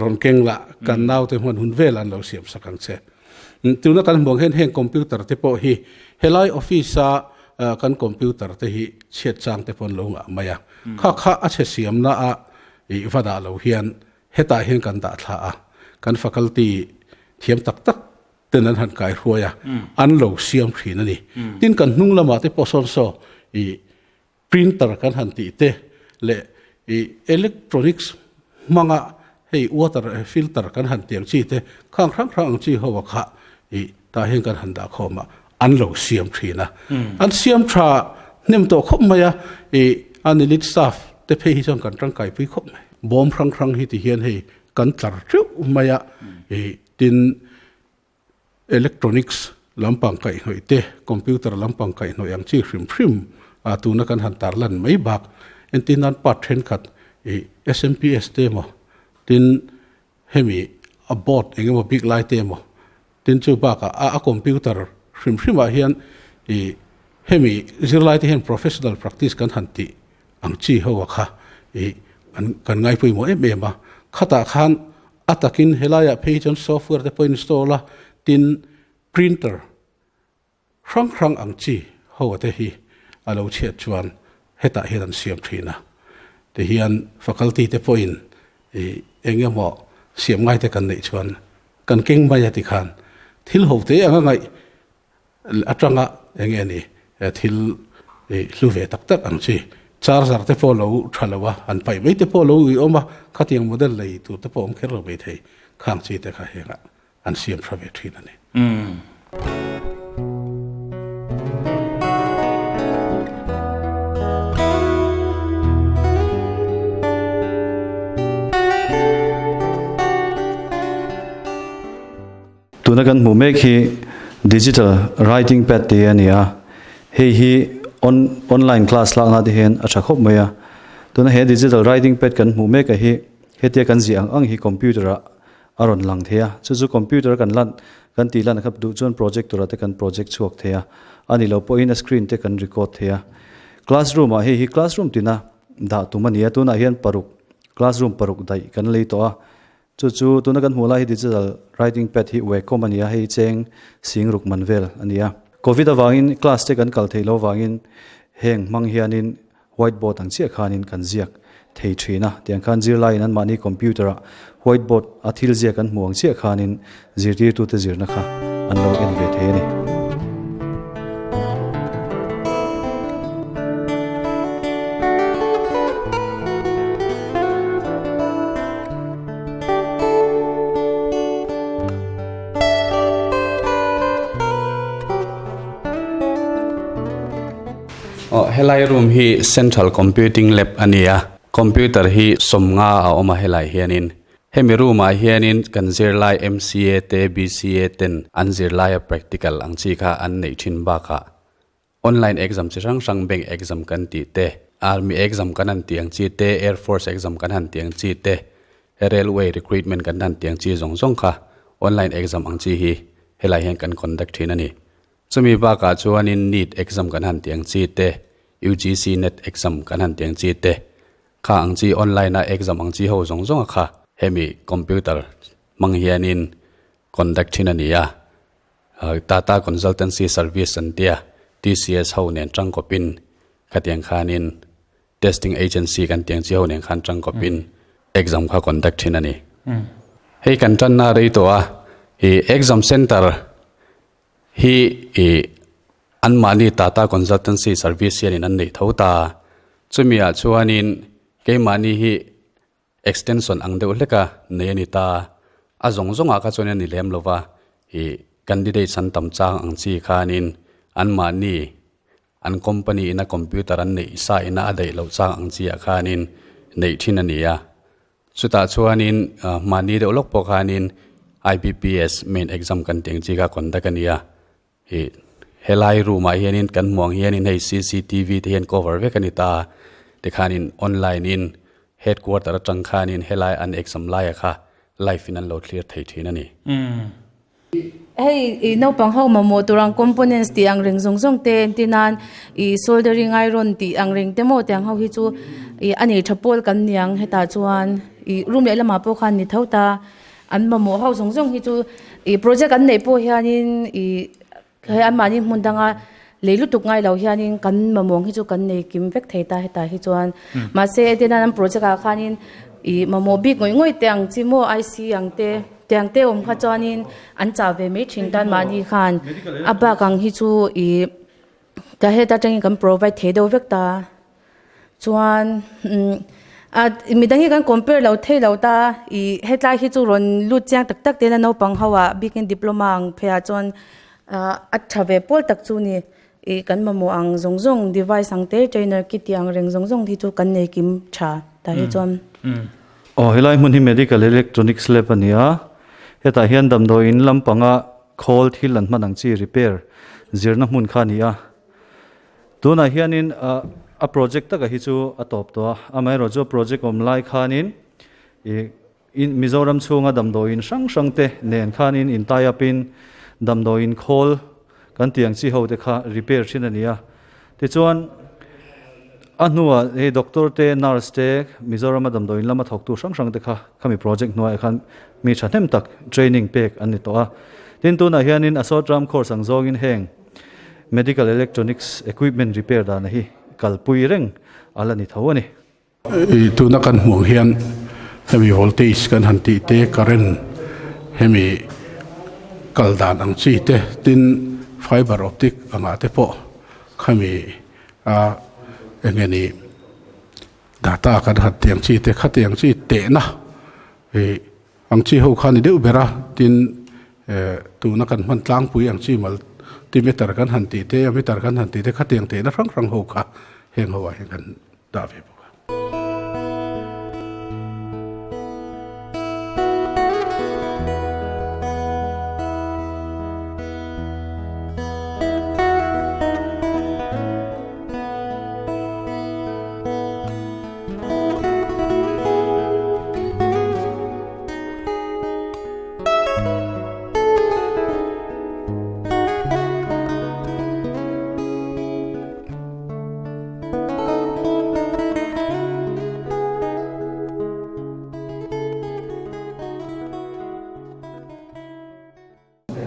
rawn keng lah kan naute hman hun vel an lo siam sak ang che. Tuna kan hmuh ang hian heng computer te pawh hi helai office a kan computer te hi chhiat chang te pawh an lo ngah mai a, kha kha a chhe siamna a ih va dah lo hian hetah hian kan dah thla a, kan faculty thiam tak tak ten an han kai hruai a, an lo siam thin a ni. Tin kan hnung lamah te pawh sawn saw ih Printer kan han tih te leh ih electronics hmanga hei water filter kan han tiang chi te khang hrang hrang ang chi ho a kha ih tah hian kan han dah khawm a an lo siam thin a. An siam tha hnem tawh khawp mai a ih a nilit staff te phei hi chuan kan tangkai pui khawp mai. Bawm hrang hrang hi ti hian hei kan tlar teuh mai a ih tin Electronics lampang kaihhnawih te, computer lampang kaihhnawih ang chi hrim hrim a tuna kan han tarlan mai bak. Entir nan part thenkhat ih SMPS te emaw tin hemi a board eng emaw bik lai te emaw tin chu bakah a a computer hrim hrimah hian ih hemi zirlai te hian professional practice kan han tih ang chi ho a kha ih an kan ngaipawimawh em em a. Khatah khan A takin helaiah phei chuan software te pawh install a, tin printer hrang hrang ang chi ho te hi a lo chhiat chuan hetah hian an siam thin a. Tihian faculty te pawhin ih eng emaw siam ngai te kan neih chuan kan keng mai a tikhan thil ho te anga ngaih atanga eng nge ni thil hlu ve tak tak ang chi charger te pawh lo tha lo a an paih mai te pawh lo ui awm a khatiang model lei tur te pawh awm kher lo mai thei khang chi te kha hengah an siam tha ve thin a ni. Tuna kan hmuh mek hi digital writing pad te a ni a, hei hi on online class lakna te hian a tha khawp mai a. Tuna he digital writing pad kan hmuh mek a hi hetia kan ziah ang ang hi computer ah a rawn lang thei a, chu chu computer kan lan kan tih lan kha duh chuan projector ah te kan project chhuak thei a, a ni lo pawhin a screen te kan record thei a. Classroom ah hei hi classroom tina dah tum a ni a, tunah hian paruk classroom paruk daih kan lei tawh a. Chu chu tuna kan hmuh lai hi digital writing pad hi Wacom a ni a, hei cheng sing ruk man vel a ni a. Covid avangin class te kan kal theih loh avangin heng hmang hianin whiteboard ang chiah khanin kan ziak thei thin a, tiang khan zirlaiin anmahni computer ah whiteboard a thil ziak an hmuh ang chiah khanin zirtirtute zirna kha an lo en ve thei a ni. Aw helai room hi central computing lab a ni a computer hi sawmnga a awm a helai hianin Hemi room ah hianin kan zirlai MCA te BCA ten an zirlaia practical ang chi kha an neih thin bakah online exam chi hrang hrang bank exam kan tih te, army exam kan han tih ang chi te, air force exam kan han tih ang chi te, railway recruitment kan han tih ang chi zawng zawng kha online exam ang chi hi helai hian kan conduct thin a ni. Chumi bakah chuanin NEET exam kan han tih ang chi te, UGC NET exam kan han tih ang chi te, Kha ang chi online a exam ang chi ho zawng zawng a kha hemi computer hmang hianin conduct thin a ni a, Tata Consultancy Service an tia TCS ho nen tangkawpin khatiang khanin testing agency kan tiang chi ho nen khan tangkawpin exam kha conduct thin a ni. Hei kan tanna rei tawh a, ih exam center hi ih Anmahni Tata Consultancy Service hianin an neih tho ta. Chumiah chuanin keimahni hi extension ang deuh hleka nei a ni ta. A zawng zawngah kha chuan a ni lem lo va, ih candidates an tam chang ang chi khanin anmahni an company ina computer an neih sa ina a daih loh chang ang chiah khanin neih thin a ni a. Chutah chuanin mahni deuh lawk pawh khanin IBPS main exam kan tih ang chi kha conduct a ni a. Ih helai room ah hianin kan hmuh ang hianin hei cctv te hian cover vek a ni ta tikhanin online in headquarter atang khanin helai an exam laia kha live in an lo thlir thei thin a ni. Hei ih naupang ho mamawh tur ang components tih ang reng zawng zawng te entir nan ih soldering iron tih ang reng te maw tiang ho hi chu ih a nei tha pawl kan niang hetah chuan ih room lehlamah pawh khan ni tho ta. An mamawh ho zawng zawng hi chu ih project an neih pawh hianin ih hei anmahni hmun danga Lei lutuk ngai lo hianin kan mamawng hi chu kan nei kim vek thei ta hetah hi chuan. Mahse etiana an project ah khanin ih mamawh bik ngawih ngawih te ang chi maw IC ang te tiang te awm kha chuanin an chah ve mai thin tan mahni khan a bak ang hi chu ih ta heta tangin kan provide thei deuh vek ta. Chuan a midang hi kan compare lo thei lo ta ih hetlai hi chu rawn lut chiang tak tak te na naupang ho ah bikin diploma ang phei ah chuan ah a tha ve pawl tak chu ni ih kan mamawh ang zawng zawng device ang te trainer kit tih ang reng zawng zawng hi chu kan nei kim tha tah hi chuan. Aw helai hmun hi medical electronics lab a ni a, hetah hian damdawiin lampanga khawl thil an hman ang chi repair zirna hmun kha a ni a. Tunah hianin a project taka hi chu a tawp tawh a, amaherawh chu a project awm lai khanin ih Mizoram chhunga damdawiin hrang hrang te nen khanin in tie up in damdawiin khawl kan tih ang chi ho te kha repair thin a ni a. Tichuan a hnuah hei doctor te nurse te Mizorama damdawiin lama thawktu hrang hrang te kha khami project hnuaiah khan mi thahnem tak training pek an ni tawh a. Tin tunah hianin a short term course ang zawngin heng Medical electronics equipment repair dana hi kalpui reng a la ni tho a ni. Tuna kan hmuh ang hian hemi voltage kan han tih te, current hemi kal dan ang chi te, tin fiber optic angah te pawh khami a eng nge ni data kan han tih ang chi te khatiang chi tehna ih Ang chi ho kha ni deuh ber a, tin tuna kan hman tlangpui ang chi multimeter kan han tih te, ammeter kan han tih te khatiang tehna hrang hrang ho kha heng ho ah hian kan dah ve bawk a.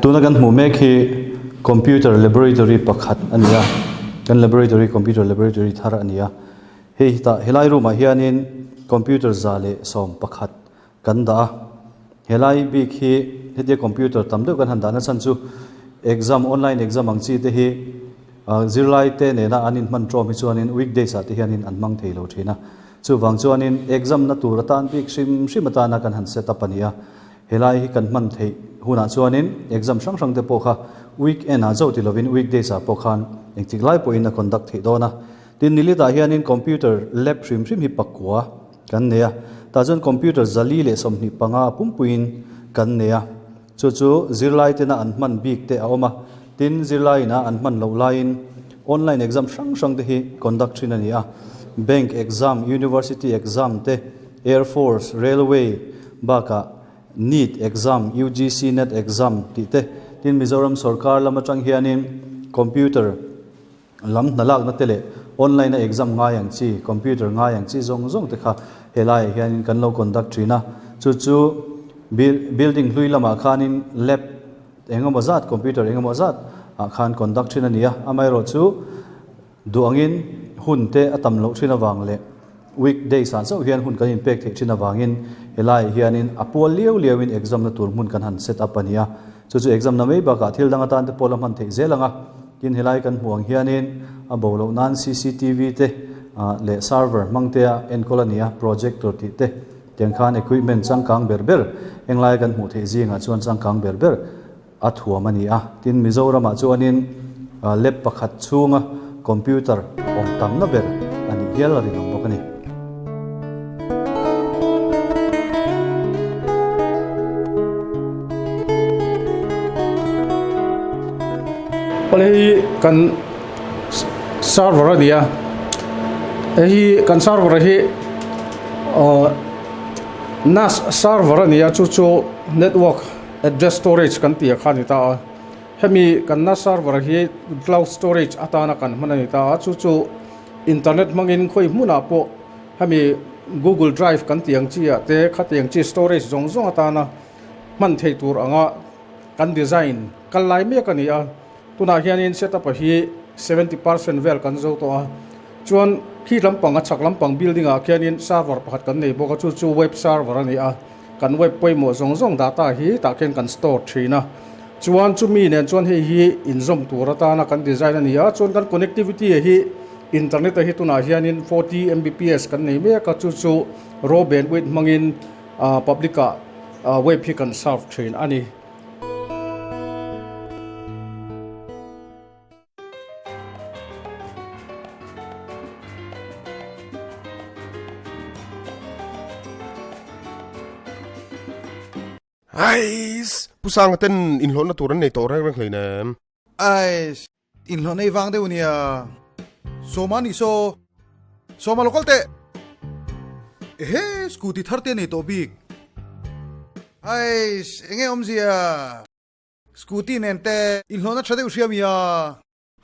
Tuna kan hmuh mek hi computer laboratory pakhat a ni a, kan laboratory computer laboratory thar a ni a, hei tah helai room ah hianin computer 111 kan dah a, helai bik hi hetia computer tam deuh kan han dahna chhan chu exam online exam ang chi te hi zirlai te nena an inhman tawm hi chuanin weekdays ah te hianin an hmang thei lo thin a, chuvang chuanin exam na tur atan bik hrim hrim atana kan han set up a ni a. Helai hi kan hman theih hunah chuanin exam hrang hrang te pawh kha weekend ah zauh ti lovin weekdays ah pawh khan engtik lai pawhin a conduct theih dawn a. Tin, nilitah hianin computer lab hrim hrim hi pakua kan nei a, tah chuan computer 425 pumpuiin kan nei a. Chu chu zirlai tena an hman bik te a awm a, tin zirlaiin a an hman loh laiin online exam hrang hrang te hi conduct thin a ni a. Bank exam, university exam te, Air Force, Railway bakah NEET exam, UGC net exam tih te, tin Mizoram sorkar lam atang hianin computer lam hna lakna te leh online a exam ngai ang chi, computer ngai ang chi zawng zawng te kha helaiah hianin kan lo conduct thin a. Chu chu building hlui lamah khanin lab engemaw zat, computer engemaw zat ah khan conduct thin a ni a, amaherawh chu Duh angin hun te a tam loh thin avang leh week days ah chauh hian hun kan inpek theih thin avangin helaiah hianin a pual liau liauin exam na tur hmun kan han set up a ni a. Chu chu exam na mai bakah thil dang atan te pawh la hman theih zel ang a. Tin helai kan hmuh ang hianin a bo loh nan cctv te leh server hmang te a enkawl a ni a, projector tih te tiang khan equipment changkang ber ber englai kan hmuh theih zingah chuan changkang ber ber a thuam a ni a. Tin, Mizoramah chuanin lab pakhat chhunga computer awm tamna ber a nih hial a rinawm bawk a ni. Awle hei kan server a ni a, hei hi kan server hi nas server a ni a chu chu network Address storage kan tih ah kha a ni ta a, hemi kanna server hi cloud storage atana kan hman a ni ta a, chu chu internet hmangin khawi hmunah pawh hemi google drive kan tih ang chi ah te khatiang chi storage zawng zawng atana hman theih tur anga kan design kal lai mek a ni a, tunah hianin setup a hi. 70% vel kan zo tawh a. Chuan khi lampang a chhak lampang building ah khianin server pakhat kan nei bawk a, chu chu web server a ni a. Kan web pawimawh zawng zawng data hi tah khian kan store thin a. Chuan chumi nen chuan hei hi inzawm tur atana kan design a ni a, chuan kan connectivity hi internet a hi tunah hianin 40 Mbps kan nei mek a, chu chu raw bandwidth hmangin public ah web hi kan serve thin a ni. Ais! Pu Sanga ten inhlawhna tur an nei tawh reng reng hleinem. Ais! Inhlawhna i vang deuh nia. Sawma nih saw. Sawma lo kal teh. Ehe! Scooty thar te a nei tawh bik. Ais! Enge awmzia? Scooty nen te inhlawhna tha deuh hria mi a.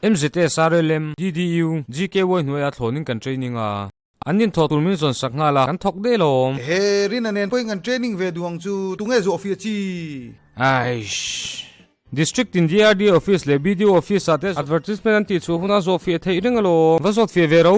MZSRLM, DDU, GKY hnuaiah thlawnin kan training a. An inthawh tur min zawn sak nghal a, kan thawk daih lawm. Ehe, Rina nen pawhin kan training ve duh ang chu, tunge zawh fiah chi? Aish. District in DRD office leh BDO office ah te advertisement an tih chhuah hunah zawh fiah theih reng alawm. Va zawt fiah ve ro.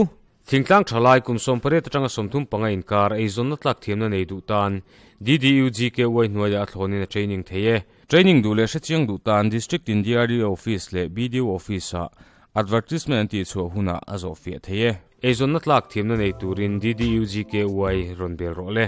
Thingtlang thalai kum 18 atanga 35 inkar eizawnna tlak thiamna nei duh tan DDU GKY hnuaiah a thlawnin a training thei e. Training duh leh hrechiang duh tan District in DRDO Office leh BDO Office ah advertisement an tih chhuah hunah a zawh fiah thei e. Eizawnna tlak thiamna nei turin DDU GKY rawn bel rawh le.